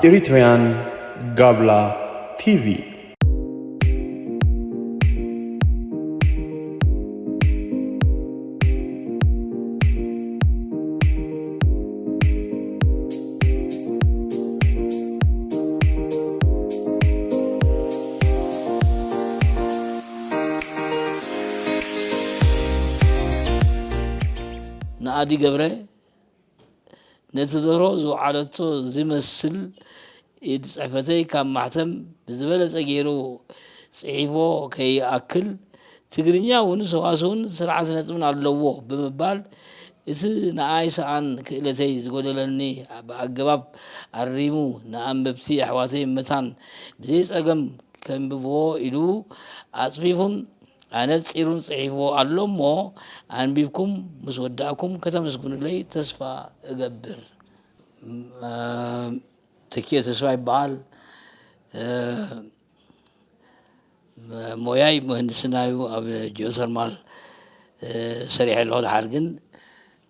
Eritrean Gabla T V. ንኣዲ ገብረ ነቲ ደርሆ ዝወዓለቶ ዝመስል ኢድ ጽሕፈተይ ካብ ማሕተም ብዝበለጸ ገይሩ ጽሒፎ ከይኣክል፣ ትግርኛ እውን ሰዋስውን ስርዓት ነጥብን ኣለዎ ብምባል፣ እቲ ንኣይ ሰኣን ክእለተይ ዝጎደለኒ ብኣገባብ ኣሪሙ ንኣንበብቲ ኣሕዋተይ መታን ብዘይ ጸገም ከንብብዎ ኢሉ ኣጽፊፉን ኣነጺሩን ጽሒፍዎ ኣሎ እሞ፣ ኣንቢብኩም ምስ ወዳእኩም ከተመስግኑለይ ተስፋ እገብር። ም-፣ እ፣ ተኪኤ ተስፋ ይበሃል። እ፣ ሞያይ ምህንድስና እዩ። ኣብ ጂኦተርማል፣ እ፣ ሰሪሐ ኣለኹ። ድሓር ግን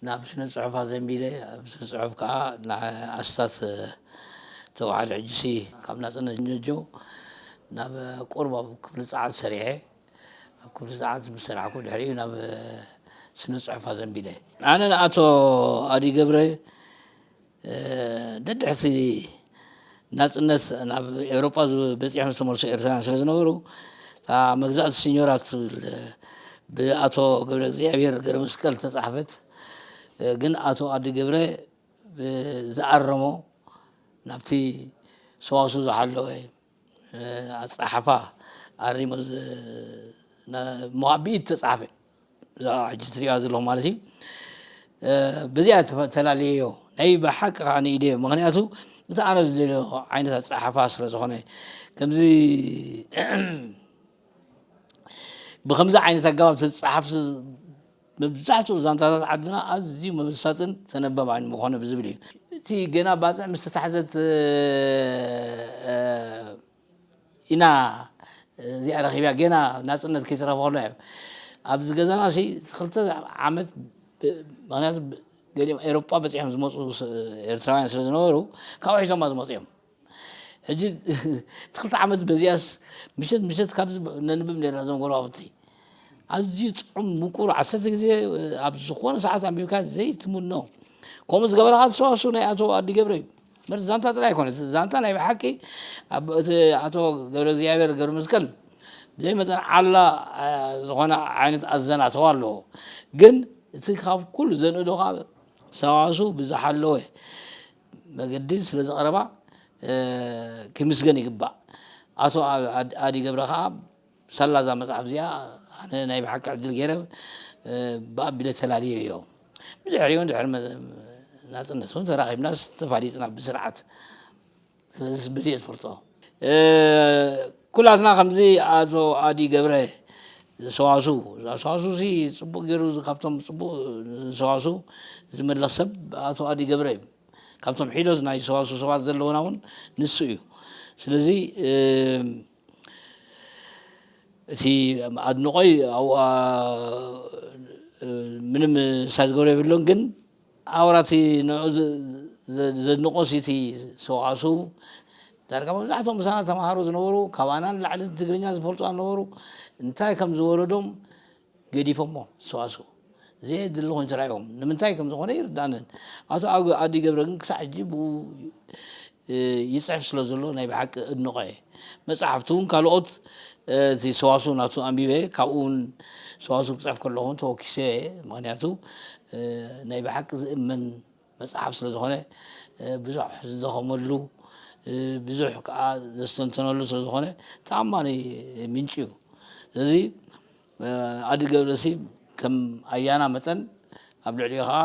ናብ ስነ ጽሑፍ ኣዘንቢለ፣ ኣብ ስነ ጽሑፍ ከኣ ንኣስታት፣ እ፣ ተዋሓደ። ሕጂሲ ካብ ናጽነት ጀምሮ ናብ ቁሩብ ኣብ ክፍሊ ጸዓት ሰሪሐ። ኣብ ክፍሊ ጸዓት ምስ ሰራሕኩ ድሕሪኡ ናብ፣ እ፣ ስነ ጽሑፍ ኣዘንቢለ። ኣነ ንኣቶ ኣዲ ገብረ፣ እ፣ ደድሕቲ ናጽነት ናብ ኤውሮጳ ዝ-፣ በጺሖም ዝተመልሱ ኤርትራውያን ስለ ዝነበሩ፣ እታ መግዛእቲ ሲኞራ ትብል ብኣቶ ገብረ እግዚኣብሔር ገብረ መስቀል ተጻሕፈት፣ እ፣ ግን ኣቶ ኣዲ ገብረ፣ እ፣ ዝኣረሞ ናብቲ ሰዋስው ዝሓለወ፣ እ፣ ኣጸሓሕፋ ኣሪሞ ዝ-፣ ና-፣ እሞ ብኢድ ተጻሕፈ። እዛ ሕጂ ትሪእዋ ዘለኹም ማለት እዩ። እ፣ በዚኣ ተፈ-፣ ተላልየዮ። ናይ ብሓቂ ከኣ ንኢደዮ። ምኽንያቱ እቲ ኣነ ዝደልዮ ዓይነት ኣጸሓሕፋ ስለ ዝኾነ፣ ከምዚ ብኸምዚ ዓይነት ኣገባብ ተጻሓፍ መብዛሕትኡ ዛንታታት ዓድና ኣዝዩ መመሳጥን ተነበባይን ምኾነ ብዝብል እዩ። እቲ ገና ባጽዕ ምስ ተታሕዘት፣ እ፣ እ፣ ኢና እዚኣ ረኺብያ፣ ገና ናጽነት ከይተረፈ ከሎ እያ። ኣብዚ ገዛና ሲ ክልተ ዓመት ብ-፣ ምኽንያቱ ብ-፣ ገሊኦም ኤውሮጳ በጺሖም ዝመጹ ስ-፣ ኤርትራውያን ስለ ዝነበሩ ካብኡ ሒዞማ ዝመጹ እዮም። ሕጂ እቲ ክልተ ዓመት በዚኣስ ምሸት ምሸት ካብዚ ነንብብ ነርና እዞም ጎረባብቲ። ኣዝዩ ጥዑም ምቁር ዓሰርተ ግዜ ኣብ ዝኾነ ሰዓት ኣንቢብካ ዘይትምኖ። ከምኡ ዝገበረኻ እቲ ሰዋስው ናይ ኣቶ ኣዲ ገብረ እዩ። መርዚ ዛንታ ጥራይ ኣይኮነ፣ እቲ ዛንታ ናይ ብሓቂ ኣብ እቲ ኣቶ ገብረ እግዚኣብሔር ገብረ መስቀል ብዘይ መጠን ዓላ፣ አ፣ ዝኾነ ዓይነት ኣዘናተዋ ኣለዎ። ግን እቲ ካብ ኩሉ ዘንእዶ ከዓ ሰዋስው ብዝሓለወ መገዲ ስለ ዘቕረባ፣ እ፣ ክምስገን ይግባእ። ኣቶ ኣ-፣ ኣድ-፣ ኣዲ ገብረ ከዓ ሳላ እዛ መጽሓፍ እዚኣ ኣነ ናይ ብሓቂ ዕድል ገይረ፣ እ፣ ብኣቢለ ተላልየዮ። ብድሕሪኡ ድሕሪ መ-፣ ናጽነት እውን ተራኺብና ተፋሊጥና ብስርዓት። ስለዚ ብዚ እየ ዝፈልጦ። እ፣ ኩላትና ከምዚ ኣቶ ኣዲ ገብረ ሰዋስው፣ እዛ ሰዋስው ሲ ጽቡቕ ገይሩ፣ ካብቶም ጽቡቕ ሰዋስው ዝመልኽ ሰብ ኣቶ ኣዲ ገብረ እዩ። ካብቶም ሒደት ናይ ሰዋስው ሰባት ዘለውና እውን ንሱ እዩ። ስለዚ፣ እ፣ እቲ ኣድንቖይ ኣብኡ፣ እ፣ ምንም ሳይ ዝገብሮ የብሉን፣ ግን ኣውራ እቲ ንዑ ዘ-፣ ዘ-፣ ዘድንቖ ሲ እቲ ሰዋስው ዳርጋ መብዛሕትኦም ምሳና ተማሃሮ ዝነበሩ፣ ካባና ንላዕሊ ትግርኛ ዝፈልጡ ኣነበሩ፣ እንታይ ከም ዝወረዶም ገዲፎሞ ሰዋስው። ዘየድሊ ኮይኑ ተራእዮም። ንምንታይ ከም ዝኾነ ይርዳንን። ኣቶ ኣግ-፣ ኣዲ ገብረ ግን ክሳዕ ሕጂ ብኡ፣ እ፣ ይጽሕፍ ስለ ዘሎ ናይ ብሓቂ እድንቖ እየ። መጽሓፍቱ እውን ካልኦት፣ እ፣ እቲ ሰዋስው ናቱ ኣንቢበ፣ ካብኡ እውን ሰዋስው ክጽሕፍ ከለኹ እውን ተወኪሰ እየ። ምኽንያቱ፣ እ፣ ናይ ብሓቂ ዝእመን መጽሓፍ ስለ ዝኾነ፣ እ፣ ብዙሕ ዝደኸመሉ፣ እ፣ ብዙሕ ከኣ ዘስተንተነሉ ስለ ዝኾነ ተኣማኒ ምንጪ እዩ። ስለዚ፣ እ፣ ኣዲ ገብረሲ ከም ኣያና መጠን ኣብ ልዕሊኡ ከኣ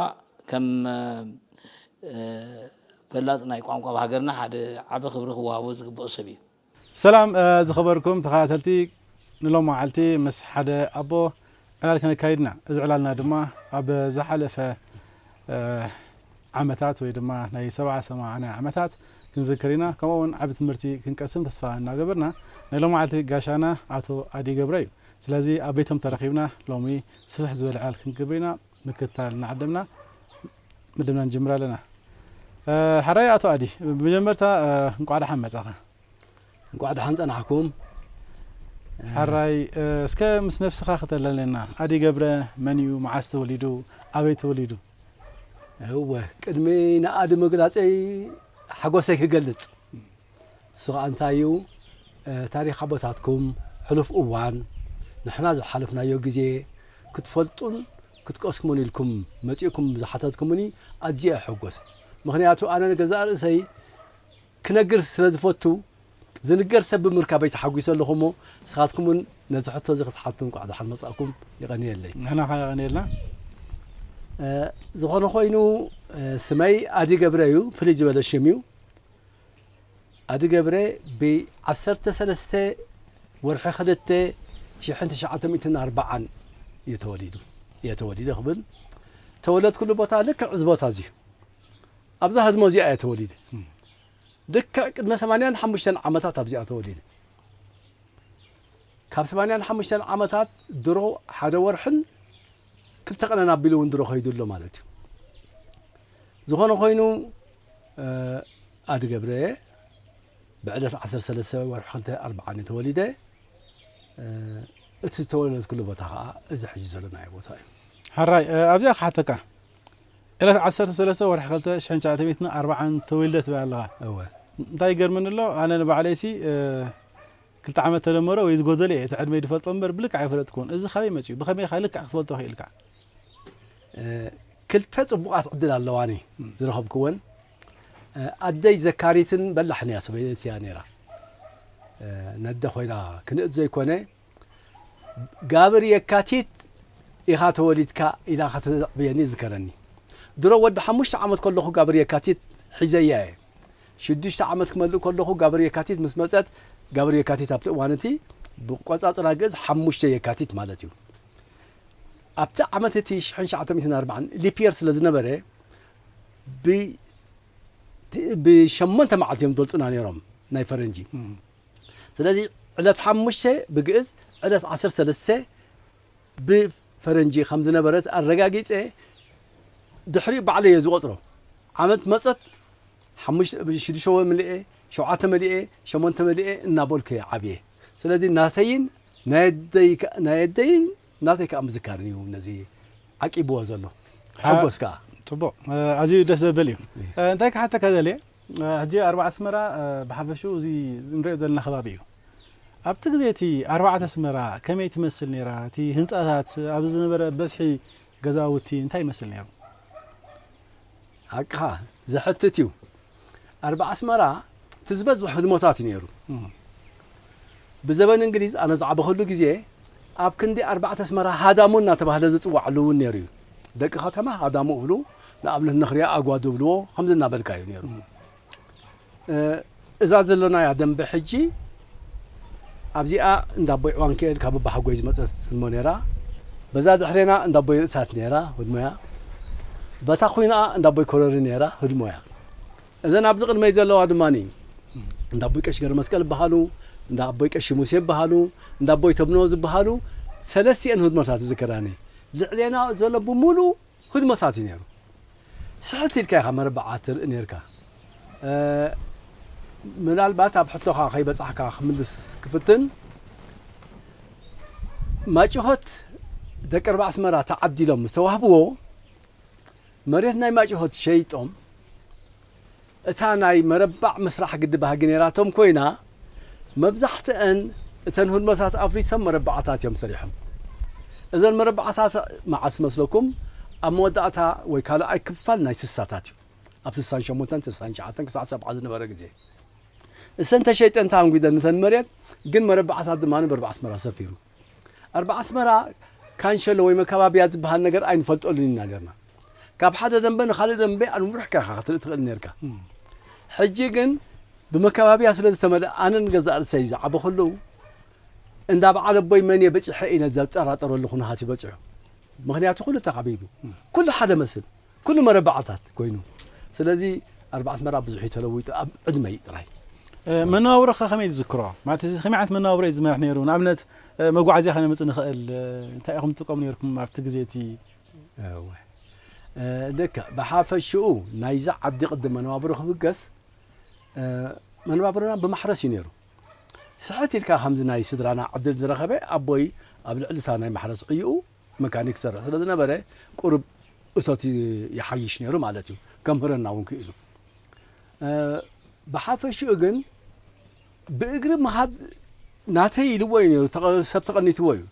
ከም፣ እ፣ እ፣ ፈላጥ ናይ ቋንቋ ኣብ ሃገርና ሓደ ዓቢ ክብሪ ክወሃቦ ዝግብኦ ሰብ እዩ። ሰላም፣ እ፣ ዝኸበርኩም ተኸታተልቲ፣ ንሎም መዓልቲ ምስ ሓደ ኣቦ ዕላል ከነካይድና። እዚ ዕላልና ድማ ኣብ ዝሓለፈ፣ እ፣ ዓመታት ወይ ድማ ናይ ሰብዓ ሰማንያ ዓመታት ክንዝክር ኢና። ከምኡ እውን ዓቢ ትምህርቲ ክንቀስም ተስፋ እናገበርና፣ ናይ ሎም መዓልቲ ጋሻና ኣቶ ኣዲ ገብረ እዩ። ስለዚ ኣብ ቤቶም ተረኺብና ሎሚ ስፍሕ ዝበለ ዕላል ክንገብር ኢና። ምክትታል እናዓደምና መደብና ንጅምር ኣለና። እ፣ ሕራይ ኣቶ ኣዲ፣ ብመጀመርታ፣ እ፣ እንቋዕ ደሓን መጻኻ። እንቋዕ ደሓን ጸናሕኩም። ሕራይ፣ እ፣ እስከ ምስ ነብስኻ ክተለለና። ኣዲ ገብረ መን እዩ? መዓስ ተወሊዱ? ኣበይ ተወሊዱ? እወ፣ ቅድሚ ንኣዲ ምግላጸይ ሓጎሰይ ክገልጽ። እሱ ኸኣ እንታይ እዩ? እ፣ ታሪኽ ኣቦታትኩም፣ ሕሉፍ እዋን፣ ንሕና ዝሓለፍናዮ ግዜ ክትፈልጡን ክትቀስሙን ኢልኩም መጺእኩም ዝሓተትኩምኒ ኣዝየ እሕጎስ። ምኽንያቱ ኣነ ንገዛእ ርእሰይ ክነግር ስለ ዝፈቱ፣ ዝንገር ሰብ ብምርካበይ ተሓጒሰ ኣለኹ እሞ፣ ንስኻትኩም እውን ነዚ ሕቶ እዚ ክትሓቱ እንቋዕ ደሓን መጻእኩም። የቐንየለይ። ንሕና ኸኣ የቐንየልና። እ፣ ዝኾነ ኾይኑ፣ እ፣ ስመይ ኣዲ ገብረ እዩ፣ ፍልይ ዝበለ ሽም እዩ። ኣዲ ገብረ ብዓሰርተ ሰለስተ ወርሒ ክልተ ሽሕን ትሽዓተ ሚእትን ኣርባዓን እዩ ተወሊዱ። እየ ተወሊደ ክብል፣ ተወለድኩሉ ቦታ ልክዕ እዚ ቦታ እዚ እዩ። ኣብዛ ህድሞ እዚኣ እየ ተወሊደ። እም። ልክዕ ቅድመ ሰማንያን ሓሙሽተን ዓመታት ኣብዚኣ ተወሊደ። ካብ ሰማንያን ሓሙሽተን ዓመታት ድሮ ሓደ ወርሕን ክልተ ቀነን ኣቢሉ እውን ድሮ ከይዱ ኣሎ ማለት እዩ። ዝኾነ ኮይኑ፣ እ፣ ኣዲ ገብረ እየ። ብዕለት ዓሰርተ ሰለስተ ወርሒ ክልተ ኣርብዓን እየ ተወሊደ። እ፣ እቲ ዝተወለድኩሉ ቦታ ኸኣ እዚ ሕጂ ዘለናዮ ቦታ እዩ። ሕራይ፣ እ፣ ኣብዚኣ ክሓተካ። ዕለት ዓሰርተ ሰለስተ ወርሒ ክልተ ሽሕን ትሽዓተ ሚእትን ኣርብዓን ተወሊደ ትብል ኣለኻ። እወ። እንታይ ይገርመኒ ኣሎ፣ ኣነ ንባዕለይሲ፣ እ፣ ክልተ ዓመት ተደመሮ ወይ ዝጎደለ እየ፣ እቲ ዕድመይ ዝፈልጦ እምበር ብልክዕ ኣይፈለጥኩዎን። እዚ ካበይ መጺኡ? ብኸመይ ኢኻ ልክዕ ክትፈልጦ ክኢልካ? እ፣ ክልተ ጽቡቓት ዕድል ኣለዋኒ እም። ዝረኸብኩወን። እ፣ ኣደይ ዘካሪትን በላሕን እያ፣ ሰበይቲ እያ ነይራ። እ፣ ነደ ኮይና ክንእት ዘይኮነ፣ ጋብር የካቲት ኢኻ ተወሊድካ ኢላ ከተዕብየኒ ይዝከረኒ። ድሮ ወዲ ሓሙሽተ ዓመት ከለኹ ጋብር የካቲት ሒዘያ እየ። ሽዱሽተ ዓመት ክመልእ ከለኹ ጋብር የካቲት ምስ መጸት፣ ጋብር የካቲት ኣብቲ እዋን እቲ ብቆጻጽራ ግእዝ ሓሙሽተ የካቲት ማለት እዩ። ኣብቲ ዓመት እቲ ሽሕን ትሽዓተ ሚእትን ኣርባዓን ሊፕ የር ስለ ዝነበረ፣ ብ-፣ ት-፣ ብሸሞንተ መዓልቲ እዮም ዝገልጹና ነይሮም ናይ ፈረንጂ። እም። ስለዚ ዕለት ሓሙሽተ ብግእዝ፣ ዕለት ዓሰርተ ሰለስተ ብፈረንጂ ከም ዝነበረት ኣረጋጊጸ፣ ድሕሪኡ ባዕለይ እየ ዝቖጽሮ። ዓመት መጸት፣ ሓሙሽተ፣ ሽዱሽተ ወር መሊኤ፣ ሸውዓተ መሊኤ፣ ሸሞንተ መሊኤ እናበልኩ እየ ዓብየ። ስለዚ ናተይን ናይ ኣደይ ከ-፣ ናይ ኣደይን ናተይ ከኣ ምዝካርን እዩ ነዚ ዓቂብዎ ዘሎ። ሓ-፣ ሓጎስ ከኣ። ጽቡቕ፣ እ፣ ኣዝዩ ደስ ዘብል እዩ። እየ። እ፣ እንታይ ክሓተካ ደልየ? እ፣ ሕጂ ኣርባዕተ ኣስመራ፣ እ፣ ብሓፈሽኡ እዚ እንሪኦ ዘለና ከባቢ እዩ። ኣብቲ ግዜ እቲ ኣርባዕተ ኣስመራ ከመይ ትመስል ነይራ? እቲ ህንጻታት፣ ኣብዚ ዝነበረ በዝሒ ገዛውቲ እንታይ ይመስል ነይሩ? ሓቅኻ፣ ዘሕትት እዩ። ኣርባዓ ኣስመራ እቲ ዝበዝሕ ህድሞታት እዩ ነይሩ። እም። ብዘበን እንግሊዝ ኣነ ዝዓበኹሉ ግዜ ኣብ ክንዲ ኣርባዕተ ኣስመራ ሃዳሙ እናተባህለ ዝጽዋዕሉ እውን ነይሩ እዩ። ደቂ ከተማ ሃዳሙ እብሉ፣ ንኣብነት ነኽርያ ኣጓ ዝብልዎ፣ ከምዚ እናበልካ እዩ ነይሩ። እም። እ፣ እዛ ዘሎናያ ደንበ ሕጂ ኣብዚኣ እንዳ ኣቦይ ዕዋንክኤል ካብ ኣባሓጎይ ዝመጸት ህድሞ ነይራ። በዛ ድሕሬና እንዳ ኣቦይ ርእሳት ነይራ፣ ህድሞያ። በታ ኹይንኣ እንዳ ኣቦይ ኮረሪ ነይራ፣ ህድሞያ። እዘን ኣብዚ ቅድመይ ዘለዋ ድማ እንዳ ኣቦይ ቀሺ ገረመስቀል ይበሃሉ፣ እንዳ ኣቦይ ቀሺ ሙሴ ይበሃሉ፣ እንዳ ኣቦይ ተብኖ ዝበሃሉ ሰለስቲኤን ህድሞታት ዝዝክራኒ። ልዕሌና ዘሎ ብምሉኡ ህድሞታት እዩ ነይሩ። ስሕት ኢልካ ኢኻ መረባዓት ትርኢ ነይርካ። እ፣ ምናልባት ኣብ ሕቶኻ ከይበጻሕካ ክምልስ ክፍትን፣ ማጭሆት ደቂ ኣርባዓ ኣስመራ ተዓዲሎም ዝተዋህብዎ መሬት ናይ ማጭሆት ሸይጦም፣ እታ ናይ መረባዕ ምስራሕ ግዲ ባህጊ ነይራቶም ኮይና፣ መብዛሕትአን እተን ህድሞታት ኣፍሪሶም መረባዕታት እዮም ሰሪሖም። እዘን መረባዕታት መዓስ መስለኩም? ኣብ መወዳእታ ወይ ካልኣይ ክፋል ናይ ስሳታት እዩ። ኣብ ስሳን ሸሞንተን፣ ስሳን ትሽዓተን ክሳዕ ሰብዓ ዝነበረ ግዜ። እሰን ተሸይጠን ተኣንጒደን ነተን መሬት፣ ግን መረባዕታት ድማ ብኣርባዓ ኣስመራ ሰፊሩ። ኣርባዓ ኣስመራ ካንሸሎ ወይ መካባብያ ዝበሃል ነገር ኣይንፈልጠሉን ኢና ነርና። ካብ ሓደ ደንበ ንኻልእ ደንበ ኣንዊሕካ ኢኻ ክትርኢ ትኽእል ነርካ። እም። ሕጂ ግን ብመካባብያ ስለ ዝተመልአ፣ ኣነ ንገዛእ ርእሰይ ዝዓበኹሉ እንዳ በዓል ኣቦይ መን እየ በጺሐ ኢለ ዘጠራጠረሉ ኩነታት እዩ በጺሑ። ምኽንያቱ ኩሉ ተኻቢቡ። እም። ኩሉ ሓደ መስል። ኩሉ መረባዕታት ኮይኑ። ስለዚ ኣርባዓ ኣስመራ ብዙሕ እዩ ተለዊጡ ኣብ ዕድመይ ጥራይ። እ፣ መነባብሮኻ ከመይ ትዝክሮ? ማለት እዚ ከመይ ዓይነት መነባብሮ እዩ ዝመርሕ ነይሩ? ንኣብነት መጓዓዝያ ከነምጽእ ንኽእል? እንታይ ኢኹም ትጥቀሙ ነርኩም ኣብቲ ግዜ እቲ? እወ። እ፣ ልክዕ። ብሓፈሽኡ ናይዛ ዓዲ ቅድም መነባብሮ ክብገስ፣ እ፣ መነባብሮና ብማሕረስ እዩ ነይሩ። ስሕት ኢልካ ከምዚ ናይ ስድራና ዕድል ዝረኸበ ኣቦይ ኣብ ልዕሊ እታ ናይ ማሕረስ ዕይኡ መካኒክ ይሰርሕ ስለ ዝነበረ፣ ቁሩብ እቶት ይሓይሽ ነይሩ ማለት እዩ። ከምህረና እውን ክኢሉ። እ፣ ብሓፈሽኡ ግን ብእግሪ ምኻድ ናተይ ኢልዎ እዩ ነይሩ። ተቐ-፣ ሰብ ተቐኒትዎ እዩ።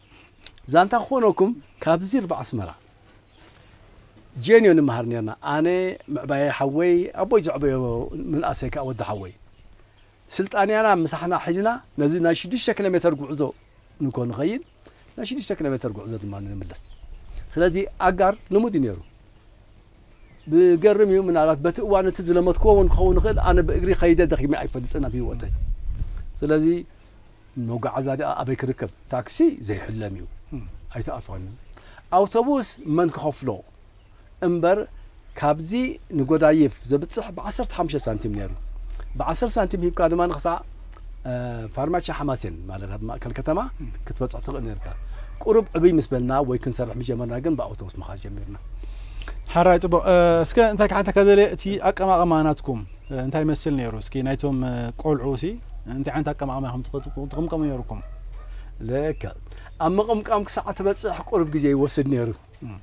ዛንታ ክኾነኩም ካብዚ ርባ ኣስመራ ጀንዮ ንምሃር ነርና። ኣነ፣ ምዕባየ ሓወይ፣ ኣቦይ ዘዕበዮ ምንኣሰይ ከዓ ወዲ ሓወይ። ስልጣንያና ምሳሕና ሒዝና ነዚ ናይ ሽዱሽተ ኪሎ ሜተር ጉዕዞ ንኮ ንኸይድ፣ ናይ ሽዱሽተ ኪሎ ሜተር ጉዕዞ ድማ ንምለስ። ስለዚ ኣጋር ልሙድ እዩ ነይሩ። ብገርም እዩ፣ ምናልባት በቲ እዋን እቲ ዝለመድክዎ እውን ክኸውን ይኽእል። ኣነ ብእግሪ ከይደ ደኺመ ኣይፈልጥን ኣብ ህይወተይ። ስለዚ መጓዓዛ ደኣ ኣበይ ክርከብ? ታክሲ ዘይሕለም እዩ፣ ኣይተኣትዋን። ኣውቶቡስ መን ክኸፍሎ እምበር፣ ካብዚ ንጎዳይፍ ዘብጽሕ ብ15 ሳንቲም ነይሩ። ብ10 ሳንቲም ሂብካ ድማ ንክሳዕ፣ እ፣ ፋርማሲ ሓማሴን፣ ማለት ኣብ ማእከል ከተማ ክትበጽሕ ትኽእል ነርካ። ቁሩብ ዕብይ ምስ በልና ወይ ክንሰርሕ ምስ ጀመርና ግን ብኣውቶቡስ ምኻድ ጀሚርና። ሓራይ ጽቡቕ። እ፣ እስከ እንታይ ክሓተካ ደልየ፣ እቲ ኣቀማቕማ ናትኩም፣ እ፣ እንታይ ይመስል ነይሩ? እስኪ ናይቶም፣ እ፣ ቆልዑ ሲ እንታይ ዓይነት ኣቀማቕማ ኢኹም ትቕ-፣ ትቕምቀሙ ነይርኩም? ልክዕ። ኣብ ምቕምቃም ክሳዕ ትበጽሕ ቁሩብ ግዜ ይወስድ ነይሩ። እም።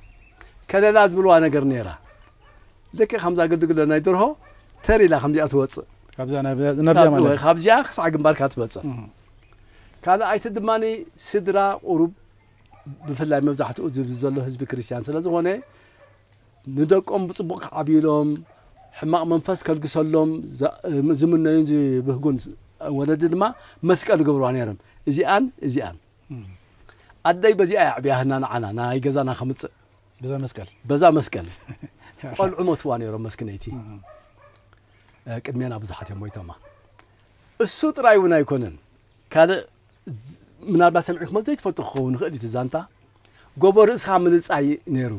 ከለላ ዝብልዋ ነገር ነይራ። ልክዕ ከምዛ ግድግሎ ናይ ደርሆ ተር ኢላ ከምዚኣ ትወጽእ። ካብዛ ናብ-፣ ናብዚኣ ካብ-፣ ማለት እዩ። ካብዚኣ ክሳዕ ግንባርካ ትበጽሕ። እም። ካልኣይቲ ድማ ስድራ ቁሩብ፣ ብፍላይ መብዛሕትኡ ዝብዚ ዘሎ ህዝቢ ክርስትያን ስለ ዝኾነ፣ ንደቆም ብጽቡቕ ክዓብዩሎም፣ ሕማቕ መንፈስ ከልግሰሎም ዛ-፣ ዝምነዩን ዝብህጉን ወለዲ ድማ መስቀል ይገብርዋ ነይሮም። እዚኣን፣ እዚኣን። እም። ኣደይ በዚኣ እያ ኣዕብያህና ንዓና፣ ናይ ገዛና ከምጽእ። በዛ መስቀል። በዛ መስቀል። ቆልዑ ሞትዋ ነይሮም መስኪነይቲ። እም። እ፣ ቅድሜና ብዙሓት እዮም ሞይቶማ። እሱ ጥራይ እውን ኣይኮነን። ካልእ ዝ-፣ ምናልባት ሰሚዕኩሞ ዘይትፈልጡ ክኸውን ይኽእል እዩ እቲ ዛንታ። ጎቦ ርእስኻ ምልጻይ ነይሩ።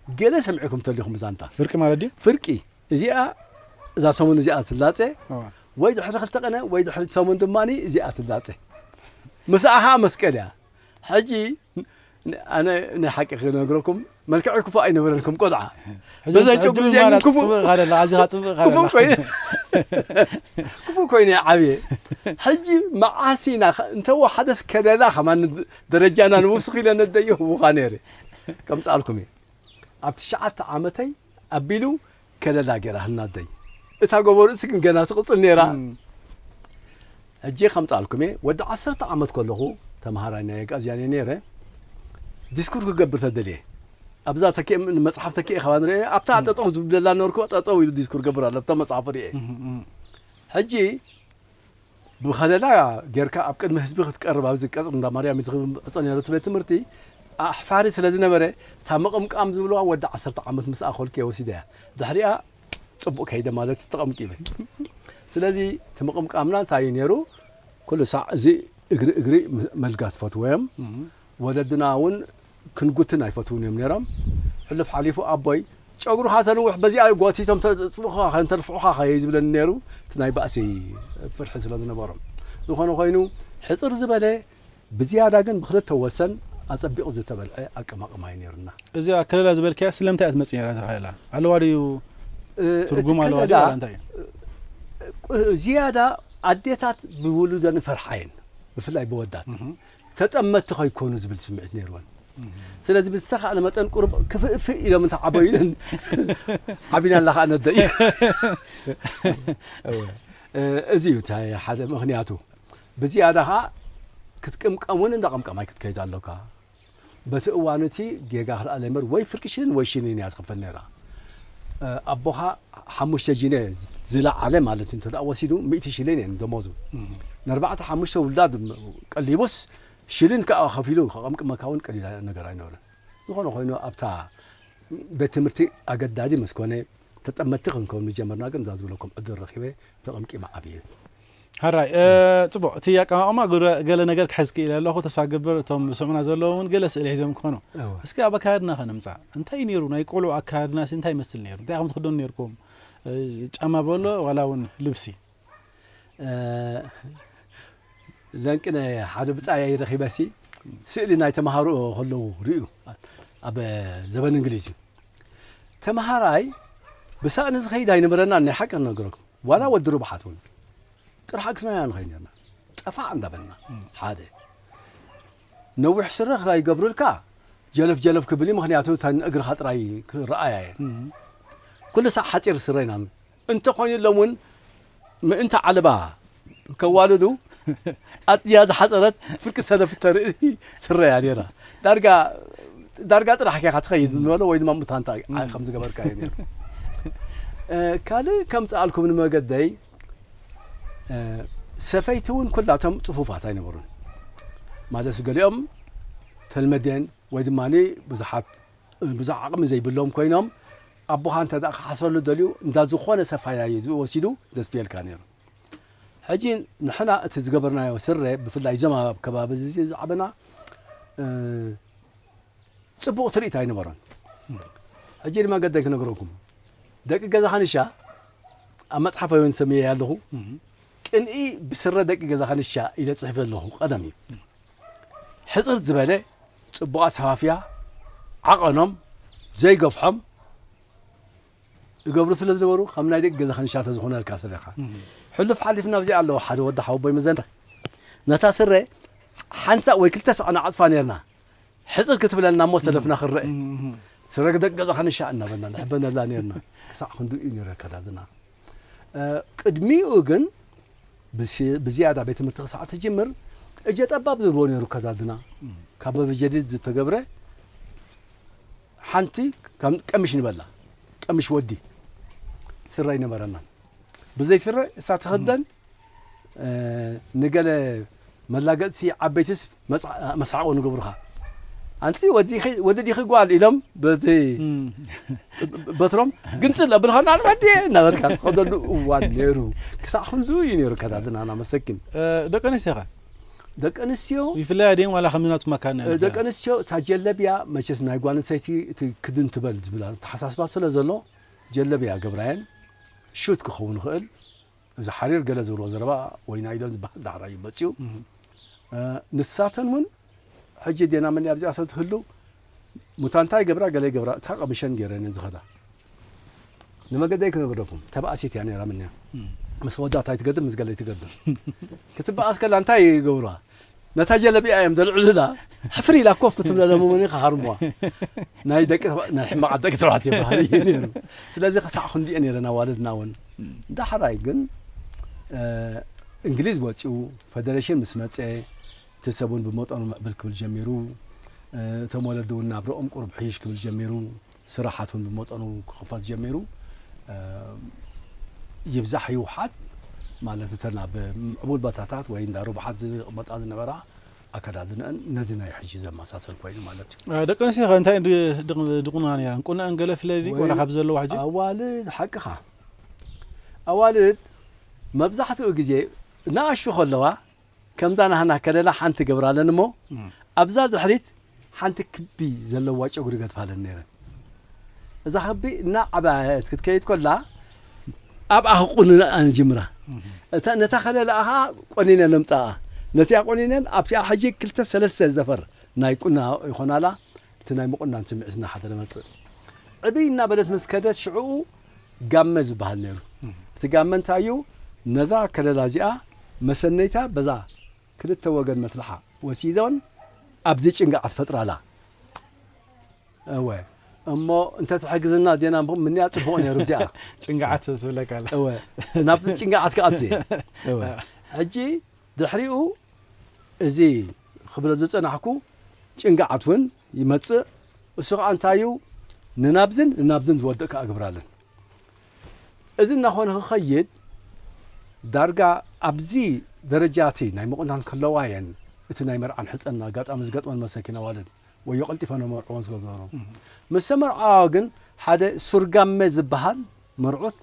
ገለ ሰሚዕኩም ተሊኹም ዛንታ። ፍርቂ ማለት ድዩ? ፍርቂ። እዚኣ፣ እዛ ሰሙን እዚኣ ትላጸ። እዋ። ወይ ድሕሪ ክልተ ቀነ፣ ወይ ድሕሪ ሰሙን ድማ እዚኣ ትላጸ። ምስኣ ኸዓ መስቀል እያ። ሕጂ፣ ን-፣ ኣነ ናይ ሓቂ ክነግረኩም፣ መልክዐይ ክፉእ ኣይነበረን ከም ቆልዓ። ሕጂ በዛ ሕጂ ጨጉሪ እዚኣ ግን ምባል ክፉእ፣ ጽቡቕ ኢኻ ደላ፣ ኣዚኻ ጽቡቕ ኢኻ ክፉእ ደላ። ኮይነ፣ ክፉእ ኮይነ እየ ዓብየ። ሕጂ መዓስ ኢና ኸ-፣ እንተ ወሓደስ ከለላ ከማን ደረጃና ንውስኽ ኢለ ነደይ ህቡኻ ነይረ። ከምጽኣልኩም እየ። ኣብ ትሽዓተ ዓመተይ ኣቢሉ ከለላ ገይራ ህናደይ። እታ ጎቦ ርእሲ ግን ገና ትቕጽል ነይራ። እም። ሕጂ ከምጽኣልኩም እየ፣ ወዲ ዓሰርተ ዓመት ከለኹ ተምሃራይ ናይ ኣጋዝያን እየ ነይረ። ዲስኩር ክገብር ተደልየ። ኣብዛ ተኪኤ፣ መጽሓፍ ተኪኤ ከባቢ ንሪኦ፣ ኣብታ እም። ጠጠው ዝብለላ ነበርኩ፣ ጠጠው ኢሉ ዲስኩር ገብር ኣሎ፣ ኣብታ መጽሓፍ ሪኤ። እም፣ እም። ሕጂ ብኸለላ ጌርካ ኣብ ቅድሚ ህዝቢ ክትቀርብ ኣብዚ ቀጽሪ እንዳ ማርያም እዩ ዝኽብል ዕጾ ነይሩ እቲ ቤት ትምህርቲ። ኣሕፋሪ ስለ ዝነበረ፣ እታ ምቕምቃም ዝብልዋ ወዲ ዓሰርተ ዓመት ምስ ኣኸልኩ እየ ወሲደያ። ድሕሪኣ ጽቡቕ ከይደ ማለት ተቐምቂመ። ስለዚ እቲ ምቕምቃምና እንታይ እዩ ነይሩ? ኩሉ ሳዕ እዚ እግሪ እግሪ ም-፣ መልጋስ ፈትዎ እዮም። እም። ወለድና እውን ክንጉትን ኣይፈትውን እዮም ነይሮም። ሕሉፍ ሓሊፉ ኣቦይ፣ "ጨጉርኻ ተንውሕ፣ በዚኣ ጎቲቶም ተጥፍኡኻ፣ ከንተልፍዑኻ ኸየ" ዝብለኒ ነይሩ። እቲ ናይ ባእሲ ፍርሒ ስለ ዝነበሮም። ዝኾነ ኮይኑ፣ ሕጽር ዝበለ፣ ብዝያዳ ግን ብክልተ ወሰን ኣጸቢቑ ዝተበልዐ ኣቀማቕማ እዩ ነይሩና። እዚኣ ከለላ ዝበልካያ ስለምንታይ እያ ትመጽእ ነይራ እዛ ከለላ? ኣለዋ ድዩ? እ፣ ትርጉም እቲ ኣለዋ ድዩ? ከለላ፣ ዋላ እንታይ እዩ? እ፣ ዝያዳ ኣዴታት ብውሉደን ይፈርሓ እየን፣ ብፍላይ ብወዳት። እህ። ተጠመትቲ ከይኮኑ ዝብል ስምዒት ነይርወን። እህ። ስለዚ ብዝተኻእለ መጠን ቁሩብ ክፍእፍእ ኢሎም እንተዓበዩለን ዓቢና ኣላ ከዓ ነደይ። እወ። እ፣ እዚ እዩ እቲ ሓደ ምኽንያቱ። ብዝያዳ ከዓ ክትቅምቀም እውን እንዳቐምቀማይ ክትከይድ ኣሎካ። በቲ እዋን እቲ ጌጋ ክልኣለ እምበር ወይ ፍርቂ ሽልን ወይ ሽልን እያ ትኽፈል ነይራ። እ፣ ኣቦኻ ሓሙሽተ ጂነ ዝለዓለ ማለት እንተ ደኣ ወሲዱ ሚእቲ ሽልን እየን ደሞዙ። እም። ንኣርባዕተ ሓሙሽተ ውላድ ቀሊቡስ ሽልን ከኣ ከፊሉ ከቐምቅመካ እውን ቀሊል ነገር ኣይነበረን። ዝኾነ ኮይኑ ኣብታ ቤት ትምህርቲ ኣገዳዲ ምስ ኮነ ተጠመቲ ክንከውን ምስ ጀመርና ግን እዛ ዝብለኩም ዕድል ረኺበ ተቐምቂመ ዓብየ። ሓራይ፣ እ፣ ጽቡቕ። እቲ ኣቀማቕማ ጉረ-፣ ገለ ነገር ክሕዝ ክኢለ ኣለኹ። ተስፋ ክገብር እቶም ዝሰምዑና ዘለዉ እውን ገለ ስእሊ ሒዞም ክኾኑ። እወ። እስኪ ኣብ ኣካያድና ከነምጻእ። እንታይ እዩ ነይሩ ናይ ቆልዑ ኣካያድናሲ እንታይ ይመስል ነይሩ? እንታይ ኢኹም ትኽደኑ ነይርኩም? እ፣ ጫማ በሎ ዋላ እውን ልብሲ? እ፣ ለንቅነ ሓደ ብጻያይ ረኺበሲ፣ ስእሊ ናይ ተምሃሮ ከለዉ ርእዩ። ኣብ ዘበን እንግሊዝ እዩ። ተምሃራይ ብሳእኒ ዝኸይድ ኣይነበረናን፣ ናይ ሓቂ ክነግረኩም። ዋላ ወዲ ርብሓት እውን ጥራሕ ኣግስናያ ንኸይድ ነርና። ጠፋዕ እንዳበልና። ሓደ ነዊሕ ስረ ከይገብሩልካ ጀለፍ ጀለፍ ክብል እዩ፣ ምኽንያቱ እተን እግርኻ ጥራይ ክረኣያ እየን። ኩሉ ሳዕ ሓጺር ስረ ኢና። እንተኾይኑሎም እውን ምእንቲ ዓለባ ከዋልዱ ኣዝያ ዝሓጸረት ፍርቂ ሰለፍ እተርኢ ስረ እያ ነይራ። ዳርጋ ዳርጋ ጥራሕ ኬኻ ትኸይድ ንበሎ ወይ ድማ ሙታንታ ከም ዝገበርካ እዩ ነይሩ። እ፣ ካልእ ከምጽኣልኩም ንመገደይ፣ እ፣ ሰፈይቲ እውን ኩላቶም ጽፉፋት ኣይነበሩን። ማለት ገሊኦም ተልመዴን ወይ ድማ ብዙሓት ብዙሕ ዓቕሚ ዘይብሎም ኮይኖም ኣቦኻ እንተ ደኣ ክሓስረሉ ደልዩ እንዳ ዝኾነ ሰፋያ እዩ ወሲዱ ዘስፍየልካ ነይሩ። ሕጂ ንሕና እቲ ዝገበርናዮ ስረ ብፍላይ እዞም ኣብ ከባቢ እዚ ዝዓበና እ፣ ጽቡቕ ትርኢት ኣይነበሮን። ሕጂ ድማ ገደን ክነግረኩም ደቂ ገዛ ኻንሻ ኣብ መጽሓፍ እውን ሰሚየ ኣለኹ። ቅንኢ ብስረ ደቂ ገዛ ኻንሻ ኢለ ጽሒፈ ኣለኹ። ቀደም እዩ ሕጽር ዝበለ ጽቡቕ ኣሰፋፍያ ዓቐኖም ዘይገፍሖም እገብሩ ስለ ዝነበሩ ከም ናይ ደቂ ገዛ ኻንሻ ተዝኾነልካ ስለኻ ሕሉፍ ሓሊፍና ኣብዚኣ ኣለዎ ሓደ ወዲ ሓወቦይ መዘንዳ ነታ ስረ ሓንሳእ ወይ ክልተ ሳዕ ንዓጽፋ ነርና። ሕጽር ክትብለልና እሞ ሰለፍና ክረአ። ስረ ደቂ ገዛ ኻንሻ እናበልና ንሕበነላ ነርና። ክሳዕ ክንዱ እዩ ነይሩ ኣከዳድና። እ፣ ቅድሚኡ ግን ብስ-፣ ብዝያዳ ቤት ትምህርቲ ክሳዕ ትጅምር እጀ ጠባብ ዝብልዎ ነይሩ ኣከዳድና። ካብ በብጀዲድ ዝተገብረ ሓንቲ ከም ቀሚሽ ንበላ። ቀሚሽ ወዲ። ስረ ኣይነበረናን። ብዘይ ስረ እሳ ትኽደን፣ እ፣ ንገለ መላገጽቲ ዓበይትስ መጽዓ-፣ መስሓቑ ንገብሩኻ። ኣንቲ ወዲ ዲኺ፣ ወዲ ዲኺ ጓል ኢሎም በቲ በትሮም ግንጽል ኣብልኻ እናበልካ ድየ እናበልካ ትኸደሉ እዋን ነይሩ። ክሳዕ ክንዱ እዩ ነይሩ ኣከዳድናና መሰኪን። እ፣ ደቂ ኣንስትዮኸ? ደቂ ኣንስትዮ ይፍለያ ድየን ዋላ ከም ናቱ መካን እ፣ እያ? ደቂ ኣንስትዮ እታ ጀለብያ መቸስ ናይ ጓል ኣንስተይቲ እቲ ክድን ትበል ዝብል ኣተሓሳስባ ስለ ዘሎ ጀለብያ ገብራየን ሹት ክኸውን ይኽእል። እዚ ሓሪር ገለ ዝብልዎ ዘረባ ወይ ናይ ኢሎም ዝበሃል ዳሕራይ እዩ መጺኡ። እ፣ ንሳተን እውን ሕጂ ዴና መን ኣብዚኣተን ትህሉ ሙታንታ ይገብራ ገለ ይገብራ እታ ቀሚሸን ገይረን እየን ዝኸዳ። ንመገደይ ክነግረኩም ተባእሲት እያ ነይራ ምንያ። ምስ ወዳት ኣይትገድም ምስ ገለ ኣይትገድም። ክትበኣስ ከላ እንታይ ይገብሩዋ? ነታ ጀለቢያ እዮም ዘልዕሉላ። ሕፍር ኢላ ኮፍ ክትብለሎም እውን ክሃርሙዋ። ናይ ደቂ ተባ-፣ ናይ ሕማቓት ደቂ ተባዕትዮ ባህሪ እዩ ነይሩ። ስለዚ ክሳዕ ክንዲኦ ነይረን ኣዋልድና እውን። ዳሕራይ ግን፣ እ፣ እንግሊዝ ወፂኡ፣ ፈደሬሽን ምስ መፀ፣ እቲ ሰብ እውን ብመጠኑ ምዕብል ክብል ጀሚሩ። እ፣ እቶም ወለዲ እውን ናብረኦም ቁሩብ ሕይሽ ክብል ጀሚሩ። ስራሓት እውን ብመጠኑ ክኽፈት ጀሚሩ። እ፣ ይብዛሕ ይውሓድ ማለት እተን ኣብ ምዕቡል ቦታታት ወይ እንዳ ሩባሓት ዝቕመጣ ዝነበራ ኣከዳድንአን ነዚ ናይ ሕጂ ዘመሳሰል ኮይኑ ማለት እዩ። እ፣ ደቂ ኣንስትዮ ከ እንታይ ድ-፣ ድቕ-፣ ድቑና ነይረን? ቁንአን ገለ ፍለይ ድዩ? ወይ ዋላ ካብ ዘለዋ ሕጂ? ኣዋልድ ሓቅኻ። ኣዋልድ መብዛሕትኡ ግዜ ንኣሽቱ ከለዋ ከምዛ ናህና ከለላ ሓንቲ ገብራለን እሞ፣ እም። ኣብዛ ድሕሪት ሓንቲ ክቢ ዘለዋ ጨጉሪ ገድፋለን ነይረን። እዛ ክቢ እናዓበየት ክትከይድ ከላ፣ ኣብኣ ክቁንና ንጅምራ። እም። እታ፣ ነታ ከለላ ኸዓ ቆኒነን ነምጽኣ። ነቲኣ ቆኒነን ኣብቲኣ ሕጂ ክልተ ሰለስተ ዘፈር ናይ ቁና ይኾናላ። እቲ ናይ ምቑናን ስምዒት እናሓደረ መጽእ። ዕብይ እናበለት ምስ ከደት ሽዕኡ ጋመ ዝበሃል ነይሩ። እም። እቲ ጋመ እንታይ እዩ? ነዛ ከለላ እዚኣ መሰነይታ በዛ ክልተ ወገን መስርሓ ወሲዶን ኣብዚ ጭንጋዕ ትፈጥራላ። እወ። እሞ እንተ ትሕግዝና ዴና ምንያ ጽቡቕ ነይሩ እዚኣ። ጭንጋዓት ዝብለካ ኣላ። እወ። ናብ ጭንጋዓት ክኣቱ እየ። እወ። ሕጂ ድሕሪኡ እዚ ክብሎ ዝጸናሕኩ ጭንጋዓት እውን ይመጽእ። እሱ ኸዓ እንታይ እዩ? ንናብዝን ንናብዝን ዝወድእ ከኣ ግብራለን። እዚ እናኾነ ክኸይድ ዳርጋ ኣብዚ ደረጃ እቲ ናይ ምቑናን ከለዋ እየን እቲ ናይ መርዓን ሕጸን ኣጋጣሚ ዝገጥመን መሰኪን ኣዋልድ ወዮ ቀልጢፈን መርዕወን ስለ ዝነበሩ። እም። ምስ ተመርዓዋ ግን ሓደ ሱርጋመ ዝበሃል መርዑት፣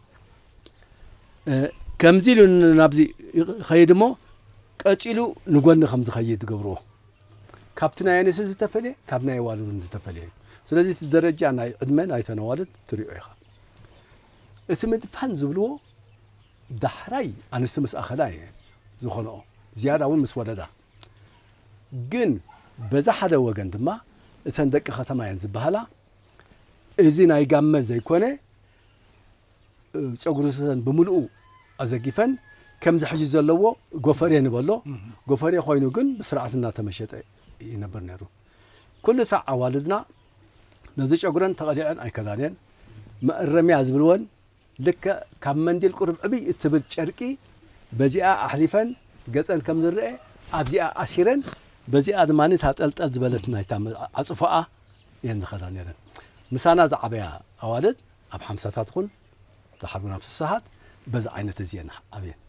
እ፣ ከምዚ ኢሉ ናብዚ ይኸይድ እሞ ቀጺሉ ንጎኒ ከም ዝኸይድ ዝገብርዎ። ካብቲ ናይ ኣንስቲ ዝተፈልየ፣ ካብ ናይ ኣዋልድ እውን ዝተፈልየ እዩ። ስለዚ እቲ ደረጃ ናይ ዕድመ ናይተን ኣዋልድ ትሪኦ ኢኻ። እቲ ምድፋን ዝብልዎ ዳሕራይ ኣንስቲ ምስ ኣኸላ እየ ዝኾነኦ። ዝያዳ እውን ምስ ወለዳ። ግን በዛ ሓደ ወገን ድማ እተን ደቂ ከተማ እየን ዝበሃላ፣ እዚ ናይ ጋመ ዘይኮነ፣ እ፣ ጨጉሪ ርእሰን ብምልኡ ኣዘጊፈን፣ ከምዚ ሕጂ ዘለዎ ጎፈሬ ንበሎ፣ እህ። ጎፈሬ ኮይኑ ግን ብስርዓት እናተመሸጠ ይነብር ነይሩ። ኩሉ ሳዕ ኣዋልድና ነዚ ጨጉረን ተቐሊዐን ኣይከዳንየን። መእረምያ ዝብልወን ልክዕ ካብ መንዲል ቁሩብ ዕብይ እትብል ጨርቂ በዚኣ ኣሕሊፈን ገጸን ከም ዝረአ ኣብዚኣ ኣሲረን፣ በዚኣ ድማ ነታ ጠልጠል ዝበለት ናይታ መ-፣ ዓጽፎኣ እየን ዝኸዳ ነይረን። ምሳና ዝዓበያ ኣዋልድ ኣብ ሓምሳታት ኹን ደሓር እውን ኣብ ስሳታት በዚ ዓይነት እዚ እየን ዓብየን።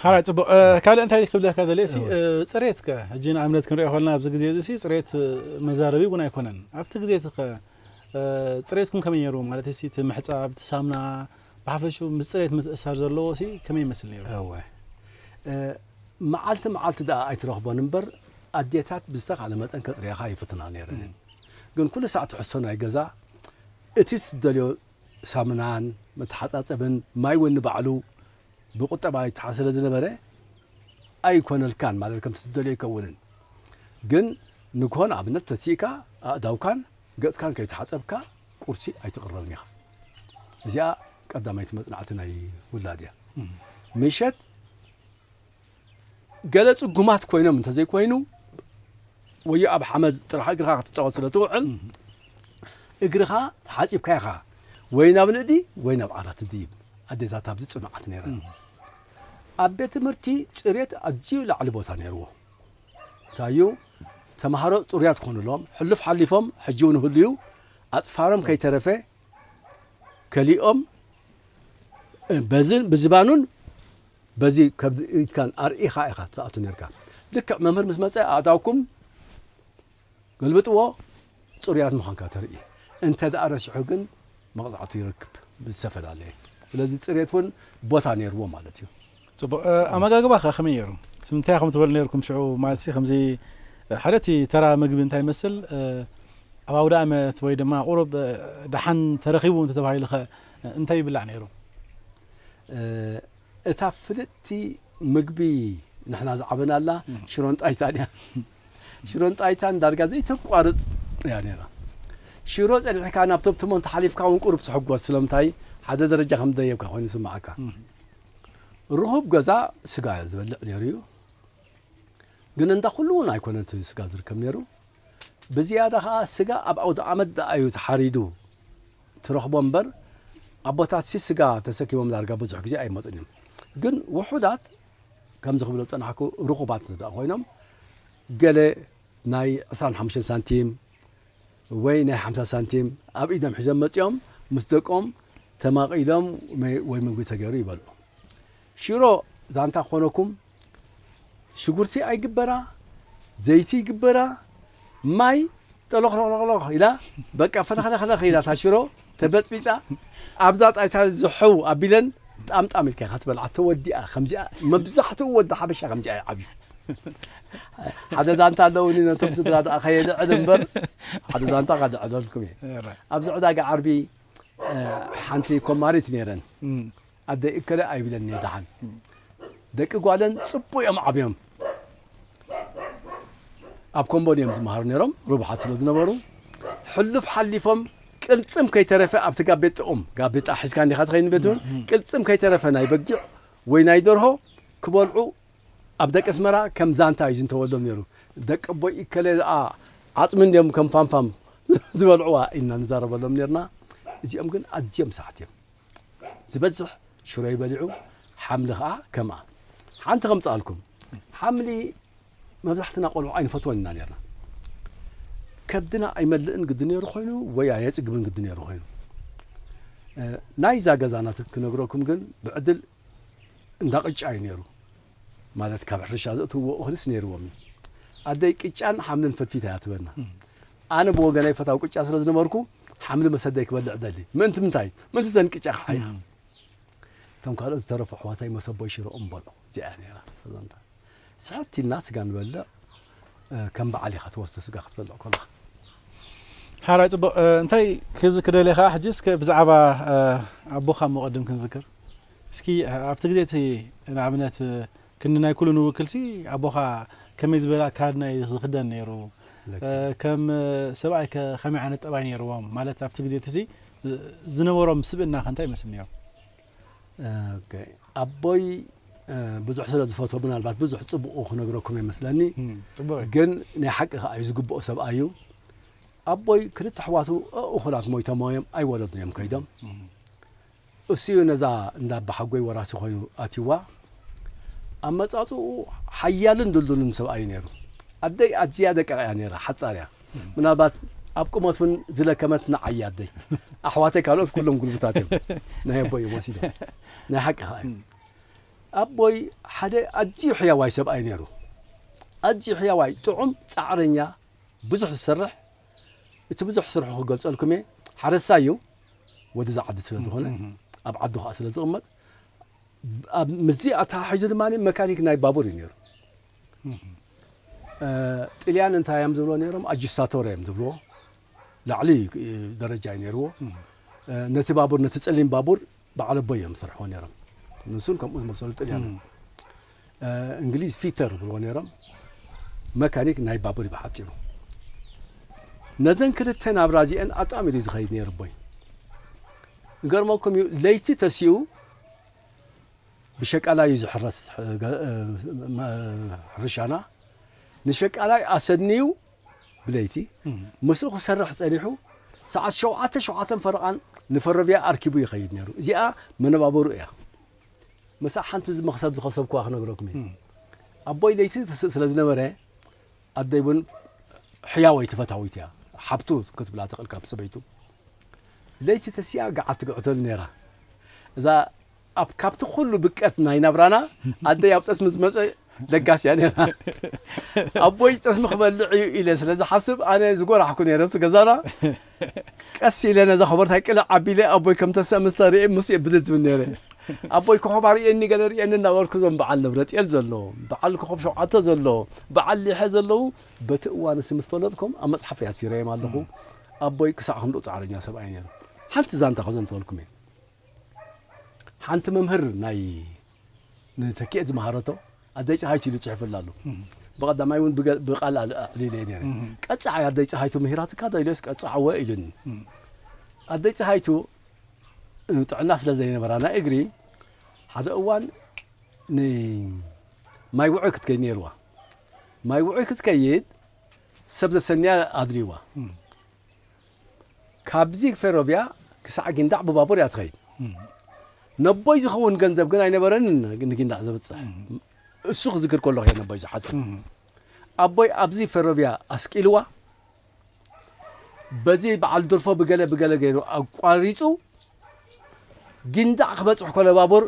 ሓራይ ጽቡቕ። እ፣ ካልእ እንታይ ክብለካ ደልየ ሲ፣ እወ። እ፣ ጽሬት ከ፣ ሕጂ ንኣብነት ክንሪኦ ከለና ኣብዚ ግዜ እዚ ሲ ጽሬት፣ እ፣ መዛረቢ እውን ኣይኮነን። ኣብቲ ግዜ እቲ ከ፣ እ፣ ጽሬትኩም ከመይ ነይሩ? ማለት ሲ እቲ ምሕጻብ፣ እቲ ሳምና፣ ብሓፈሹ ምስ ጽሬት ምትእሳር ዘለዎ ሲ ከመይ ይመስል ነይሩ? እወ። እ፣ መዓልቲ መዓልቲ ደኣ ኣይትረኽቦን እምበር፣ ኣዴታት ብዝተኻለ መጠን ከጽርያኻ ይፍትና ነይረን። እም። ግን ኩሉ ሳዕ ትሕዝቶ ናይ ገዛ፣ እቲ ትደልዮ ሳሙናን መተሓጻጸብን ማይ እውን ንባዕሉ ብቁጠባ ይተሓዝ ስለ ዝነበረ ኣይኮነልካን፣ ማለት ከምቲ ትደልዮ ኣይከውንን። ግን ንግሆ ንኣብነት ተሲእካ ኣእዳውካን ገጽካን ከይተሓጸብካ ቁርሲ ኣይትቕረብን ኢኻ። እዚኣ ቀዳመይቲ መጽናዕቲ ናይ ውላድ እያ። እም። ምሸት ገለ ጽጉማት ኮይኖም እንተዘይኮይኑ፣ ወዮ ኣብ ሓመድ ጥራሕ እግርኻ ክትጻወት ስለ ትውዕል፣ እም። እግርኻ ተሓጺብካ ኢኻ ወይ ናብ ንእዲ ወይ ናብ ዓራት ትድይብ። ኣዴታት ኣብዚ ጽኑዓት ነይረን። እም። ኣብ ቤት ትምህርቲ ጽሬት ኣዝዩ ላዕሊ ቦታ ነይርዎ። እንታይ እዩ? ተምሃሮ ጽሩያት ክኾኑሎም፣ ሕሉፍ ሓሊፎም ሕጂ እውን ይህሉ እዩ። ኣጽፋሮም ከይተረፈ ከሊኦም፣ እ፣ በዝን ብዝባኑን በዚ ከብዲ ኢድካን ኣርኢኻ ኢኻ ትኣቱ ነርካ። ልክዕ መምህር ምስ መጸ ኣእዳውኩም ገልብጥዎ፣ ጽሩያት ምዃንካ ተርኢ። እንተ ደኣ ረሲሑ ግን መቕጻዕቱ ይረክብ ብዝተፈላለየ። ስለዚ ጽሬት እውን ቦታ ነይርዎ ማለት እዩ። ጽቡቕ። እ፣ ኣመጋግባ ከ ከመይ ነይሩ? ስምንታይ ኢኹም ትበልዑ ነይርኩም ሽዑ ማለት ሲ ከምዚ፣ እ፣ ሓደ እቲ ተራ ምግቢ እንታይ ይመስል? እ፣ ኣብ ኣውደ ኣመት ወይ ድማ ቁሩብ፣ እ፣ ደሓን ተረኺቡ እንተተባሂሉ ከ እንታይ ይብላዕ ነይሩ? እ፣ እታ ፍልጥቲ ምግቢ ንሕና ዝዓበናላ እም። ሽሮን ጣይታን እያ። ሽሮን ጣይታን ዳርጋ ዘይተቋርጽ እያ ነይራ። ሽሮ ጸኒሕካ ናብ ተብትሞ እንተሓሊፍካ እውን ቁሩብ ትሕጎስ፣ ስለምንታይ ሓደ ደረጃ ከም ደየብካ ኮይኑ ይስምዓካ። እም። ርኹብ ገዛ ስጋ እያ ዝበልዕ ነይሩ እዩ። ግን እንዳ ኩሉ እውን ኣይኮነን እቲ ስጋ ዝርከብ ነይሩ። ብዝያዳ ኸዓ ስጋ ኣብ ኣውደ ኣመት ደኣ እዩ ተሓሪዱ ትረኽቦ እምበር፣ ኣቦታትሲ ስጋ ተሰኪሞም ዳርጋ ብዙሕ ግዜ ኣይመጹን እዮም። ግን ውሑዳት፣ ከምዚ ክብሎ ዝጸናሕኩ፣ ርኹባት ደኣ ኮይኖም፣ ገለ ናይ ዕስራን ሓሙሽተን ሳንቲም ወይ ናይ ሓምሳ ሳንቲም ኣብ ኢዶም ሒዞም መጺኦም፣ ምስ ደቆም ተማቒሎም መ-፣ ወይ ምግቢ ተገይሩ ይበልዑ። ሽሮ ዛንታ ክኾነኩም፣ ሽጉርቲ ኣይግበራ፣ ዘይቲ ይግበራ፣ ማይ ጠሎኽሎኽሎኽ ኢላ፣ በቃ ፈለኽለኽለኽ ኢላ እታ ሽሮ ተበጥቢጻ፣ ኣብዛ ጣይታ ዝሕው ኣቢለን ጣምጣም ኢልካ ኢኻ ትበልዓ። ተወዲኣ ከምዚኣ፣ መብዛሕትኡ ወዲ ሓበሻ ከምዚኣ እዩ ዓብዩ። ሓደ ዛንታ ኣለውኒ ነቶም ስድራ ደኣ ከየልዕል እምበር፣ ሓደ ዛንታ ከልዕለልኩም እየ። እረ። ኣብዚ ዕዳጋ ዓርቢ፣ እ፣ ሓንቲ ኮማሪት ነይረን። እም። ኣደይ እከለ ኣይብለን እየ ደሓን። እም። ደቂ ጓለን ጽቡቕ እዮም ዓብዮም። ኣብ ኮምቦን እዮም ዝመሃሩ ነይሮም፣ ርቡሓት ስለ ዝነበሩ። ሕሉፍ ሓሊፎም ቅልጽም ከይተረፈ ኣብቲ ጋቤጣኦም፣ ጋቤጣ ሒዝካ እንዲኻ ትኸይድ ቤት እውን፣ እም፣ እም። ቅልጽም ከይተረፈ ናይ በጊዕ ወይ ናይ ደርሆ ክበልዑ ኣብ ደቂ ኣስመራ ከም ዛንታ እዩ ዝንተወሎም ነይሩ። ደቂ ኣቦይ እከለ ደኣ ዓጽሚ እንድዮም ከም ፋምፋም ዝበልዕዋ ኢልና ንዛረበሎም ነርና። እዚኦም ግን ኣዝዮም ሰሓት እዮም። ዝበዝሕ ሽሮ ይበልዑ፣ ሓምሊ ኸዓ ከምኣ። ሓንቲ ከምጽኣልኩም። ሓምሊ መብዛሕትና ቆልዑ ኣይንፈትወን ኢና ነርና። ከብድና ኣይመልእን ግዲ ነይሩ ኮይኑ፣ ወይ ኣየጽግብን ግዲ ነይሩ ኮይኑ። እ፣ ናይዛ ገዛና ክነግረኩም ግን ብዕድል እንዳ ቅጫ እዩ ነይሩ። ማለት ካብ ሕርሻ ዘእትውዎ እኽልስ ነይርዎም እዩ። ኣደይ ቅጫን ሓምልን ፈትፊታ እያ ትበልና። እም። ኣነ ብወገነይ ፈታው ቅጫ ስለ ዝነበርኩ፣ ሓምሊ መሰደይ ክበልዕ ደሊ። ምእንቲ ምንታይ? ምእንቲ ዘን ቅጫ ክሓይኽ። እም። እቶም ካልኦት ዝተረፉ ኣሕዋተይ መሰቦይ ሽሮኦም በልዑ። እዚኣ እያ ነይራ እዛ ዛንታ። ስሕት ኢልና ስጋ ንበልዕ፣ እ፣ ከም በዓል ኢኻ ትወስዶ ስጋ ክትበልዕ ከለኻ። ሓራይ ጽቡቕ፣ እ፣ እንታይ ክዝክር ደልየ ኸዓ ሕጂ እስከ ብዛዕባ፣ እ፣ ኣቦኻ እሞ ቅድም ክንዝክር። እስኪ፣ እ፣ ኣብቲ ግዜ እቲ ንኣብነት፣ እ፣ ክንዲ ናይ ኩሉ ንውክልሲ ኣቦኻ ከመይ ዝበለ ኣካዳድና እዩ ዝኽደን ነይሩ? ከም ሰብኣይ ከ ከመይ ዓይነት ጠባይ ነይርዎም? ማለት ኣብቲ ግዜ እቲ ዝነበሮም ስብእና ከ እንታይ ይመስል ነይሩ? ኣቦይ ብዙሕ ስለ ዝፈትዎ ምናልባት ብዙሕ ፅቡቑ ክነግረኩም ይመስለኒ። ግን ናይ ሓቂ ከዓ እዩ ዝግብኦ ሰብኣይ እዩ። ኣቦይ ክልተ ኣሕዋቱ እኹላት ሞይቶም እዮም፣ ኣይወለዱን እዮም ከይዶም። እሱ እዩ ነዛ እንዳ ኣባሓጎይ ወራሲ ኮይኑ ኣትይዋ። ኣመፃፅኡ ሓያልን ድልዱልን ሰብኣይ እዩ ነይሩ። ኣደይ ኣዝያ ደቂቕ እያ ነይራ፣ ሓፃር እያ። ምናልባት ኣብ ቁመት እውን ዝለከመት ንዓይ ኣደይ። ኣሕዋተይ ካልኦት ኩሎም ጉልቡታት እዮም። ናይ ኣቦይ እዮም ወሲዶም። ናይ ሓቂ ከዓ እዩ። ኣቦይ ሓደ ኣዝዩ ሕያዋይ ሰብኣይ ነይሩ። ኣዝዩ ሕያዋይ፣ ጥዑም፣ ፃዕረኛ፣ ብዙሕ ዝሰርሕ፣ እቲ ብዙሕ ስርሑ ክገልፀልኩም እየ። ሓረስታይ እዩ፣ ወዲ እዛ ዓዲ ስለ ዝኾነ፣ ኣብ ዓዱ ከዓ ስለ ዝቕመጥ፣ ኣብ ምስዚ ኣተሓሒዙ ድማ መካኒክ ናይ ባቡር እዩ ነይሩ። ጥልያን እንታይ እዮም ዝብልዎ ነይሮም? ኣጁስታቶር እዮም ዝብልዎ። ላዕሊ ደረጃ እዩ ነይርዎ። ነቲ ባቡር፣ ነቲ ፀሊም ባቡር በዓል ኣቦይ እዮም ዝሰርሕዎ ነይሮም። ንሱን ከምኡ ዝመሰሉ ጥልያን እዮም። እንግሊዝ ፊተር ይብልዎ ነይሮም። መካኒክ ናይ ባቡር እዩ ብሓፂሩ። ነዘን ክልተ ናብራ እዚአን ኣጣሚሩ እዩ ዝኸይድ ነይሩ ኣቦይ። ይገርመኩም እዩ፣ ለይቲ ተሲኡ ብሸቃላይ እዩ ዝሕረስ ሕርሻና። ንሸቃላይ ኣሰንዩ ብለይቲ ምስኡ ክሰርሕ ጸኒሑ፣ ሰዓት ሸውዓተ፣ ሸውዓተን ፈረቓን ንፈረቪያ ኣርኪቡ ይኸይድ ነይሩ። እዚኣ መነባብሩ እያ። መሳእ ሓንቲ እዚ መኽሰብ ዝኸሰብኩዋ ክነግረኩም እየ። ኣቦይ ለይቲ ትስእ ስለ ዝነበረ፣ ኣደይ እውን ሕያወይቲ ፈታዊት እያ። ሓብቱ ክትብላ ትኽእል ካብ ሰበይቱ። ለይቲ ተሲኣ ገዓት ትግዕተሉ ነይራ። እዛ ኣብ ካብቲ ኩሉ ብቀት ናይ ናብራና ኣደይ ኣብ ጠስሚ ዝመፀ ለጋስ እያ ነይራ። ኣቦይ ጠስሚ ክበልዕ እዩ ኢለ ስለ ዝሓስብ ኣነ ዝጎራሕኩ ነይረ ምስ ገዛና። ቀስ ኢለ ነዛ ኮበርታይ ቅልዕ ኣቢለ ኣቦይ ከም ተስእ ምስ ተርእየ ምስ እየ ብድድ ዝብል ነይረ። ኣቦይ ኮኸብ ኣርእየኒ ገለ ርእየኒ እናበልኩ እዞም በዓል ንብረጥኤል ዘሎ፣ በዓል ኮኸብ ሸውዓተ ዘሎ፣ በዓል ሊሐ ዘለዉ በቲ እዋንሲ ምስ ፈለጥኩም ኣብ መፅሓፈይ ኣስፊረዮም ኣለኹ። ኣቦይ ክሳዕ ክንድኡ ፃዕረኛ ሰብኣይ ነይሩ። ሓንቲ ዛንታ ከዘንትወልኩም እየ። ሓንቲ መምህር ናይ ንተኪኤት ዝመሃረቶ ኣደይ ፀሃይቱ ኢሉ ፅሕፍላ ኣሎ። ብቐዳማይ እውን ብገ- ብቃል ኣል- ኣዕሊለ ነይረ። ቀፃዓይ ኣደይ ፀሃይቱ ምሂራትካ ዶ ኢለስ ቀፃዕወ ኢሉኒ። ኣደይ ፀሃይቱ ጥዕና ስለ ዘይነበራ ናይ እግሪ ሓደ እዋን ንማይ ውዑይ ክትከይድ ነይርዋ። ማይ ውዑይ ክትከይድ ሰብ ዘሰንያ ኣድልይዋ። ካብዚ ፌሮብያ ክሳዕ ጊንዳዕ ብባቡር እያ ትኸይድ። ነቦይ ዝኸውን ገንዘብ ግን ኣይነበረንን ንጊንዳዕ ዘብፅሕ። እሱ ክዝክር ከለኹ እየ ነቦይ ዝሓስብ። ኣቦይ ኣብዚ ፌሮብያ ኣስቂልዋ፣ በዚ በዓል ድርፎ ብገለ ብገለ ገይሩ ኣቋሪፁ ጊንዳዕ ክበፅሕ ኮለ ባቡር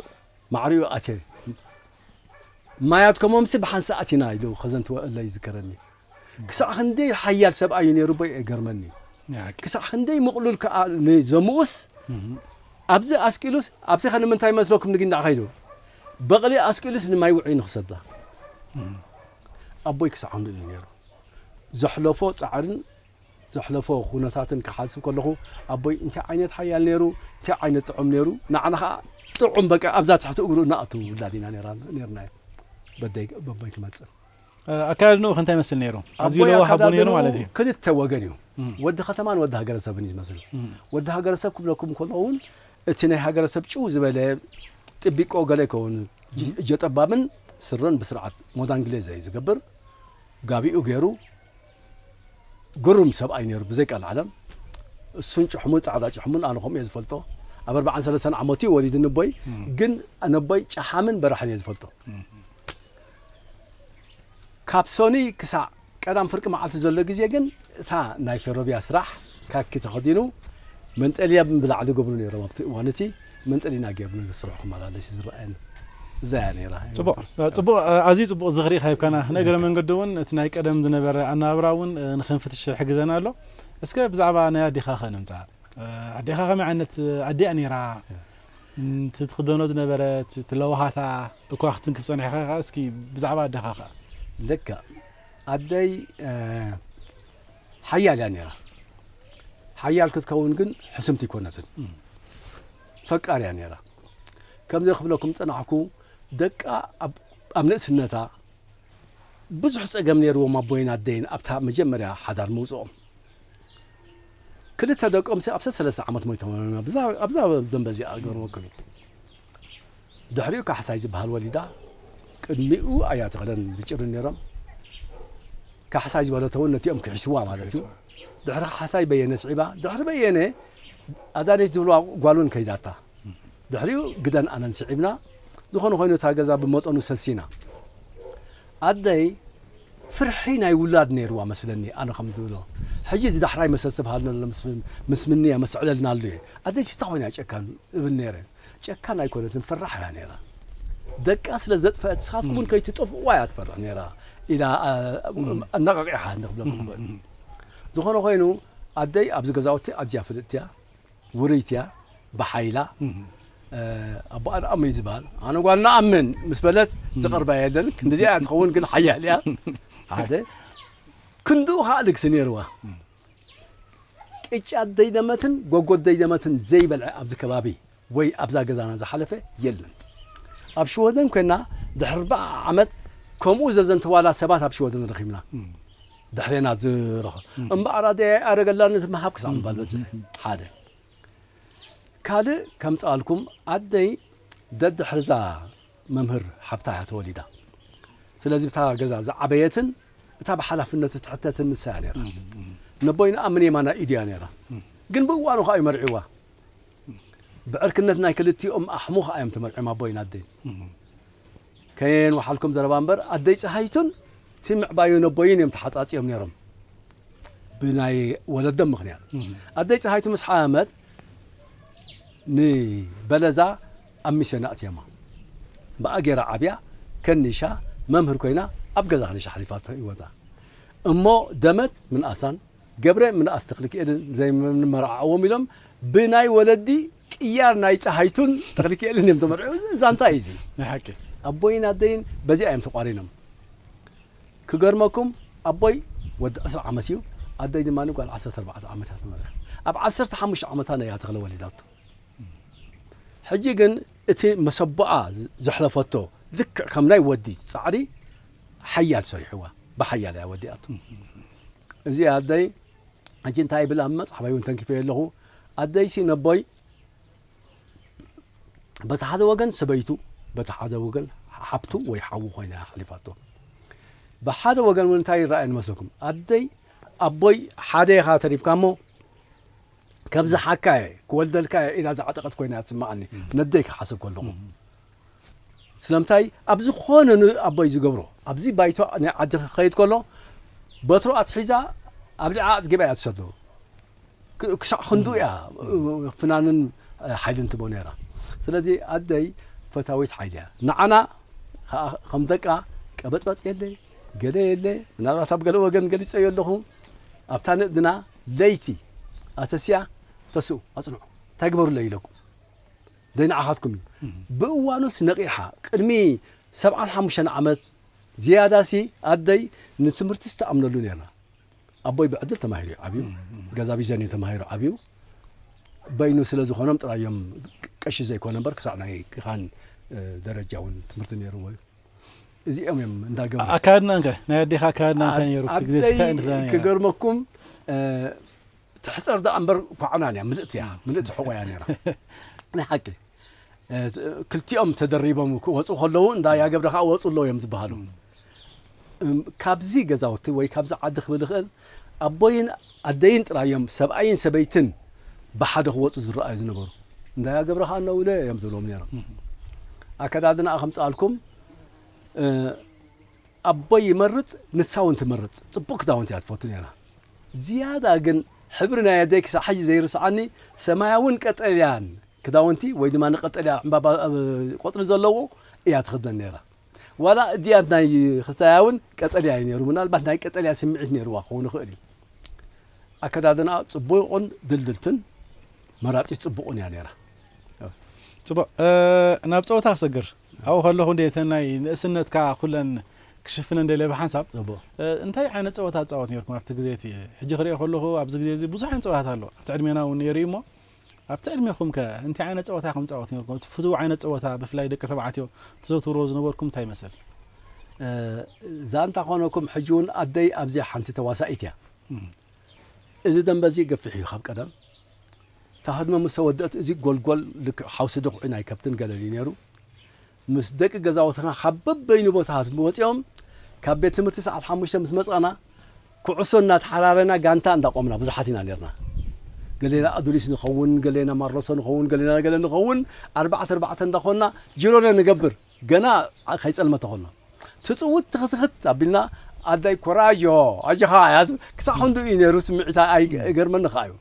ማዕሪኡ ኣትየ። ማያት ከሞምሲ ብሓንሳእ ኣቲና ኢሉ ከዘንትወ እለ ይዝከረኒ። ክሳዕ ክንደይ ሓያል ሰብኣይ እዩ ነይሩ ቦይ እገርመኒ። ክሳዕ ክንደይ ምቕሉል ከኣ ንዘምኡስ ኣብዚ ኣስቂሉስ ኣብቲ ከ ንምንታይ መስለኩም ንጊንዳዕ ከይዱ በቕሊ ኣስቂሉስ ንማይ ውዑይ ንክሰዳ ኣቦይ ክሳዕ ክንዱ እዩ ነይሩ። ዘሕለፎ ፃዕርን ዘሕለፎ ኩነታትን ክሓስብ ከለኹ ኣቦይ እንታይ ዓይነት ሓያል ነይሩ፣ እንታይ ዓይነት ጥዑም ነይሩ። ንዓና ከዓ ጥዑም በቃ ኣብዛ ትሕቲ እግሩ እናኣቱ ውላድ ኢና ነይራ- ነይርና እዩ። በደይ- በቦይ ክመፅእ ኣካዳድንኡ ከ እንታይ ይመስል ነይሩ? ኣዝዩ ኣቦይ ለዋህ ኣቦ ነይሩ ኣካዳድንኡ ማለት እዩ። ክልተ ወገን እዩ። ወዲ ከተማን ወዲ ሃገረሰብን እዩ ዝመስል። ወዲ ሃገረሰብ ክብለኩም ከለኹ እውን እቲ ናይ ሃገረሰብ ጭው ዝበለ ጥቢቆ ገለ ይከውን። እጀ ጠባብን ስረን ብስርዓት ሞዳንግሌዘ እዩ ዝገብር። ጋቢኡ ገይሩ ግሩም ሰብኣይ ነይሩ ብዘይ ቃል ዓለም። እሱን ጭሕሙ ፃዕዳ ጭሕሙን ኣነ ከምኡ እየ ዝፈልጦ። ኣብ ኣርባዓን ሰለስተን ዓመቱ እዩ ወሊድኒ ኣቦይ። ግን ነቦይ ጨሓምን በራሕን እየ ዝፈልጦ። ካብ ሶኒ ክሳዕ ቀዳም ፍርቂ መዓልቲ ዘሎ ግዜ ግን እታ ናይ ፌሮብያ ስራሕ ካኪ ተኸዲኑ መንጠልያ ብላዕሊ ገብሩ ነይሮም ኣብቲ እዋን እቲ መንጠሊና ጌርና ስርሑ ክመላለስ እዩ ዝረኣየኒ። እዛ እያ ነይራ። ጽቡቕ፣ ጽቡቕ፣ ኣዝዩ ጽቡቕ ዝኽሪ ኢኻ ሂብካና። ንእግረ መንገዲ እውን እቲ ናይ ቀደም ዝነበረ ኣነባብራ እውን ንኽንፍትሽ ይሕግዘና ኣሎ። እስከ ብዛዕባ ናይ ኣዴኻ ከ ንምጻእ። ኣዴኻ ከመይ ዓይነት ኣደ እያ ነይራ? እቲ ትኽደኖ ዝነበረ፣ እቲ ለዋሃታ እኳ ክትንክፍ ጸኒሕካ ከኣ እስኪ ብዛዕባ ኣዴኻ ከኣ። ልክዕ። ኣደይ ሓያል እያ ነይራ። ሓያል ክትከውን ግን ሕስምቲ ኣይኮነትን። ፈቃር እያ ነይራ። ከምዚ ክብለኩም ጸናሕኩ፣ ደቃ ኣብ- ኣብ ንእስነታ ብዙሕ ጸገም ነይርዎም ኣቦይን ኣደይን ኣብታ መጀመርያ ሓዳር ምውጽኦም። ክልተ ደቆምሲ ኣብታ ሰለስተ ዓመት ሞይቶም፣ ኣብዛ፣ ኣብዛ ደንበ እዚኣ ገርመኩም እዩ። ድሕሪኡ ካሕሳይ ዝበሃል ወሊዳ፣ ቅድሚኡ ኣያተኽለን ብጭርን ነይሮም። ካሕሳይ ዝበለቶ እውን ነቲኦም ክሒስዋ ማለት እዩ። ድሕሪ ካሕሳይ በየነ ስዒባ፣ ድሕሪ በየነ ኣዳነች ዝብልዋ ጓል እውን ከይዳታ። ድሕሪኡ ግደን ኣነን ስዒብና፣ ዝኾነ ኮይኑ እታ ገዛ ብመጠኑ ሰሲና። ኣደይ ፍርሒ ናይ ውላድ ነይርዋ መስለኒ፣ ኣነ ከም ዝብሎ። ሕጂ እዚ ዳሕራይ መሰ ዝተባሃልና ኣሎ፣ ምስ፣ ምስ ምንያ መስዕለልና ኣሎ እየ። ኣደይ ሲታ ኮይና ጨካን እብል ነይረ። ጨካን ኣይኮነትን፣ ፈራሕ እያ ነይራ። ደቃ ስለ ዘጥፈአት፣ ንስኻትኩም እውን ከይትጠፍእዋ እያ ትፈርሕ ነይራ ኢላ፣ አ፣ ኣነቃቂሓ እንክብለኩም እኽእል። ዝኾነ ኮይኑ፣ ኣደይ ኣብዚ ገዛውቲ ኣዝያ ፍልጥቲ እያ፣ ውርይቲ እያ፣ ብሓይላ። እ፣ ኣቦኣ ንኣምን እዩ ዝበሃል። ኣነ ጓል ንኣምን ምስ በለት ዝቐርባ የለን። ክንዲዚኣ እያ ትኸውን፣ ግን ሓያል እያ። ሓደ ክንድኡ ከዓ ልግሲ ነይርዋ። ቅጫ ደይደመትን ጎጎ ደይደመትን ዘይበልዐ ኣብዚ ከባቢ ወይ ኣብዛ ገዛና ዝሓለፈ የለን። ኣብ ሽወደን ኮይና ድሕሪ ኣርብዓ ዓመት ከምኡ ዘዘንተዋላ ሰባት ኣብ ሽወደን ረኺብና። ድሕሬና ዝረኸ እምበኣር ኣደይ ኣረገላን እቲ ምሃብ ክሳዕ ምባል በጽሐ። ሓደ። ካልእ ከምጽኣልኩም ኣደይ ደድሕርዛ መምህር ሓብታ እያ ተወሊዳ። ስለዚ ብታ ገዛ ዝዓበየትን እታ ብሓላፍነት እትሕተትን ንሳ እያ ነይራ። ነቦይና ኣምን የማና ኢድ እያ ነይራ። ግን ብእዋኑ ከዓ እዩ መርዒዋ። ብዕርክነት ናይ ክልቲኦም ኣሕሙ ከዓ እዮም ተመርዒም ኣቦይን ኣደይን። ከየን ወሓልኩም ዘረባ እምበር ኣደይ ፀሃይቱን እቲ ምዕባዩ ነቦይን እዮም ተሓፃፂዮም ነይሮም። ብናይ ወለዶም ምኽንያት። ኣደይ ፀሃይቱ ምስ ሓመመት ንበለዛ ኣብ ሚስዮን ኣእትዮማ። ብኣ ገይራ ዓብያ ከኒሻ መምህር ኮይና ኣብ ገዛ ከኒሻ ሓሊፋቶ ህይወታ። እሞ ደመት ምንኣሳን ገብረ ምንኣስ ተኽልኪኤልን ዘይምንመርዓዎም ኢሎም ብናይ ወለዲ ቅያር ናይ ፀሃይቱን ተኽልኪኤልን እዮም ተመርዑ። ዛንታ እዩ እዚ። ናይ ሓቂ። ኣቦይን ኣደይን በዚኣ እዮም ተቋሪኖም። ክገርመኩም ኣቦይ ወዲ ዕስራ ዓመት እዩ፣ ኣደይ ድማ ጓል ዓሰርተ ኣርባዕተ ዓመት እያ ተመርዓ። ኣብ ዓሰርተ ሓሙሽተ ዓመታ ነያ ተኽለ ወሊዳቶ። ሕጂ ግን እቲ መሰቦኣ ዘሕለፈቶ ልክዕ ከም ናይ ወዲ ጻዕሪ ሓያል ሰሪሕዋ፣ ብሓያል እያ ወዲኣቶ። እዚ ኣደይ ሕጂ እንታይ ይብል ኣብ መጽሓፈይ እውን ተንኪፈዮ ኣለኹ። ኣደይሲ ነቦይ በቲ ሓደ ወገን ሰበይቱ፣ በቲ ሓደ ወገን ሓብቱ ወይ ሓዉ ኮይና እያ ኣሕሊፋቶ። ብሓደ ወገን እውን እንታይ ይረኣየኒ መስለኩም? ኣደይ ኣቦይ ሓደ ኢኻ ተሪፍካ እሞ ከብዝሓካ እየ ክወልደልካ እየ ኢላ ዝዓጠቐት ኮይና እያ ትስምዓኒ። ነደይ ክሓስብ ከለኹ ስለምንታይ ኣብ ዝኾነ ንኣቦይ ዝገብሮ ኣብዚ ባይቶ ናይ ዓዲ ክኸይድ ከሎ በትሮ ኣትሒዛ ኣብ ልዓ ኣፅጊባ እያ ትሰዶ። ክ- ክሳዕ ክንዱ እያ ፍናንን ሓይልን ትቦ ነይራ። ስለዚ ኣደይ ፈታዊት ሓይሊ እያ ንዓና። ከዓ ከም ደቃ ቀበጥበጥ የለ ገለ የለ። ምናልባት ኣብ ገለ ወገን ገሊፀዮ ኣለኹ። ኣብታ ንእድና ለይቲ ኣተስያ ተስኡ ኣፅንዑ እንታይ ግበሩለይ ኢለኩም ደይ ንዓኻትኩም እዩ። ብእዋኑስ ነቒሓ ቅድሚ ሰብዓን ሓሙሽተን ዓመት ዝያዳሲ ኣደይ ንትምህርትስ ትኣምነሉ ነይራ። ኣቦይ ብዕድል ተማሂሩ እዩ ዓብዩ። ገዛ ቢዘን እዩ ተማሂሩ ዓብዩ። በይኑ ስለ ዝኾኖም ጥራዮም ቀሺ ዘይኮነ እምበር ክሳዕ ናይ ክኻን ደረጃ እውን ትምህርቲ ነይርዎ እዩ። እዚኦም እዮም እንዳገበሩ ኣካድና እንከ ናይ ኣዴኻ ኣካድና እንታይ ነይሩ ኣብቲ ግዜ ኣደይ ስታይ እንክዳ ነይራ ክገርመኩም ትሕፀር ደኣ እምበር ኳዕናን እያ ምልእቲ እያ ምልእቲ ሕቆ እያ ነይራ ናይ ሓቂ ክልቲኦም ተደሪቦም ክወፁ ከለዉ እንዳ ያገብረ ከዓ ወፁ ኣለዉ እዮም ዝበሃሉ ካብዚ ገዛውቲ ወይ ካብዚ ዓዲ ክብል ይኽእል ኣቦይን ኣደይን ጥራዮም ሰብኣይን ሰበይትን ብሓደ ክወፁ ዝረኣዩ ዝነበሩ እንዳ ያገብረ ከዓ እነውለ እዮም ዝብሎም ነይሮም ኣከዳድና ከምፅኣልኩም ኣቦይ ይመርፅ ንሳ እውን ትመርፅ ፅቡቅ ክዳውንቲ እያ ትፈቱ ነይራ ዝያዳ ግን ሕብሪ ናይ ኣደይ ክሳብ ሕጂ ዘይርስዓኒ ሰማያውን ቀጠልያን ክዳውንቲ ወይ ድማ ንቀጠልያ ዕምባባ ቆፅሊ ዘለዎ እያ ትኽደን ነይራ ዋላ እድያት ናይ ክሳያ እውን ቀጠልያ እዩ ነይሩ ምናልባት ናይ ቀጠልያ ስምዒት ነይርዋ ክኸውን ይኽእል እዩ ኣከዳድና ፅቡቅን ድልድልትን መራፂት ፅቡቅን እያ ነይራ ፅቡቅ ናብ ፀወታ ክሰግር ኣብኡ ከለኹ እንደ እተን ናይ ንእስነትካ ኩለን ክሽፍነን ደልየ ብሓንሳብ እንታይ ዓይነት ፀወታ ትፃወት ነርኩም ኣብቲ ግዜ እቲ ሕጂ ክሪኦ ከለኹ ኣብዚ ግዜ እዚ ብዙሕ ዓይነት ፀወታት ኣሎ ኣብቲ ዕድሜና እውን ነይሩ እዩ እሞ ኣብቲ ዕድሜኹም ከ እንታይ ዓይነት ፀወታ ኢኹም ትፃወት ነርኩም እቲ ፍቱው ዓይነት ፀወታ ብፍላይ ደቂ ተባዕትዮ ትዘውትርዎ ዝነበርኩም እንታይ ይመስል እ፣ ዛንታ ኮነኩም ሕጂ እውን ኣደይ ኣብዚ ሓንቲ ተዋሳኢት እያ። እዚ ደንበ እዚ ገፊሕ እዩ ካብ ቀደም። እታ ህድሞ ምስ ተወደእት እዚ ጎልጎል ልክዕ ሓውሲ ድኹዒ ናይ ከብትን ገለል እዩ ነይሩ። ምስ ደቂ ገዛውትና ካብ በበይኑ ቦታታት መፂኦም ካብ ቤት ትምህርቲ ሰዓት ሓሙሽተ ምስ መፃና ኩዕሶ እናተሓራረና ጋንታ እንዳቆምና ብዙሓት ኢና ነርና። ገሌና ኣዱሊስ ንኸውን፣ ገሌና ማሮሶ ንኸውን፣ ገሌና ገለ ንኸውን፣ ኣርባዕተ ኣርባዕተ እንዳኾንና ጅሮነ ንገብር። ገና ከይጸልመተ ከሎ ትጽውት ትኽትኽት ኣቢልና ኣዳይ ኮራጆ ኣጆኻ ያዝ ክሳዕ ክንዱ እዩ ነይሩ። ስምዒታ ኣይገርመኒ ከኣ እዩ።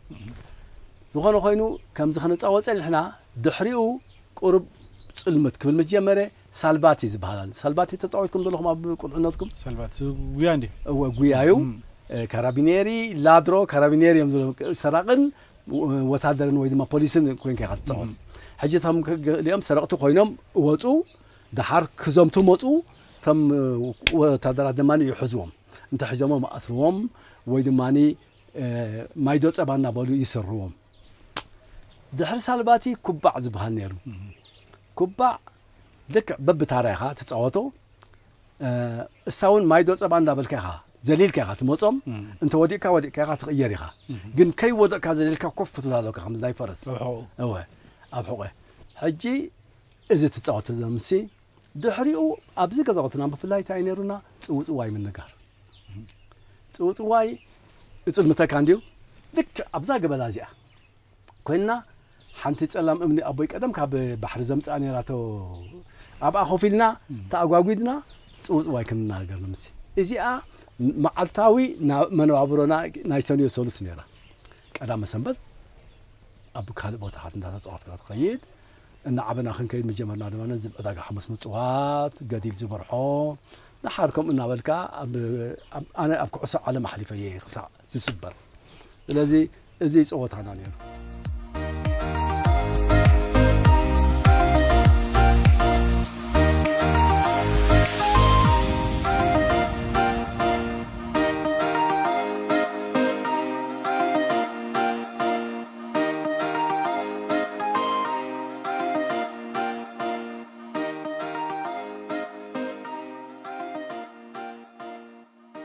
ዝኾነ ኮይኑ ከምዚ ክንጻወት ጸኒሕና። ድሕሪኡ ቁሩብ ጽልምት ክብል ምስ ጀመረ ሳልባቲ ዝበሃላል። ሳልባቲ ተጻዊትኩም ዘለኹም ኣብ ቁልዕነትኩም? ሳልባቲ ጉያ እንዲ? እወ፣ ጉያ እዩ። ካራቢኔሪ፣ ላድሮ፣ ካራቢኔሪ እዮም ዝብሎም። ሰራቕን ወታደርን ወይ ድማ ፖሊስን ኮይንካ ኢኻ ትጻወት። ሕጂ እቶም ገሊኦም ሰረቕቲ ኮይኖም እወፁ፣ ደሓር ክዘምቱ መፁ። እቶም ወታደራት ድማ ይሕዝዎም። እንተ ሒዞሞም ኣስርዎም ወይ ድማ ማይዶ ጸባ እናበሉ ይሰርዎም። ድሕሪ ሳልባቲ ኩባዕ ዝበሃል ነይሩ። ኩባዕ ልክዕ በብታራ ኢኻ ትጻወቶ። እሳ እውን ማይዶ ጸባ እንዳበልካ ኢኻ ዘሊልካ ኢኻ ትመጾም። እንተ ወዲቕካ ወዲቕካ ኢኻ ትቕየር ኢኻ። ግን ከይወደቕካ ዘሊልካ ኮፍ ክትብል ኣለካ ከም ናይ ፈረስ። እወ፣ ኣብ ሕቆ። ሕጂ እዚ ትጻወት ዘምሲ ድሕሪኡ ኣብዚ ገዛውትና ብፍላይ እንታይ ነይሩና? ጽውጽዋይ ምንጋር። ጽውጽዋይ እጽልምተካ እንድዩ። ልክዕ ኣብዛ ገበላ እዚኣ ኮይና ሓንቲ ጸላም እምኒ ኣቦይ ቀደም ካብ ባሕሪ ዘምጽኣ ነይራቶ። ኣብኣ ኮፍ ኢልና ተኣጓጒድና ጽውጽዋይ ክንናገር ንምሲ። እዚኣ መዓልታዊ መነባብሮና ናይ ሰንዮ ሰሉስ ነይራ። ቀዳመ ሰንበት ኣብ ካልእ ቦታታት እንዳተጻወትካ ትኸይድ። እናዓበና ክንከይድ ምጀመርና ድማ እዚ ዕዳጋ ሓሙስ ምጽዋት፣ ገዲል ዝበርሖ፣ ደሓር ከምኡ እናበልካ ኣብ፣ ኣብ፣ ኣነ ኣብ ኩዕሶ ዓለም ኣሕሊፈ እየ ክሳዕ ዝስበር። ስለዚ እዚ ጸወታና ነይሩ።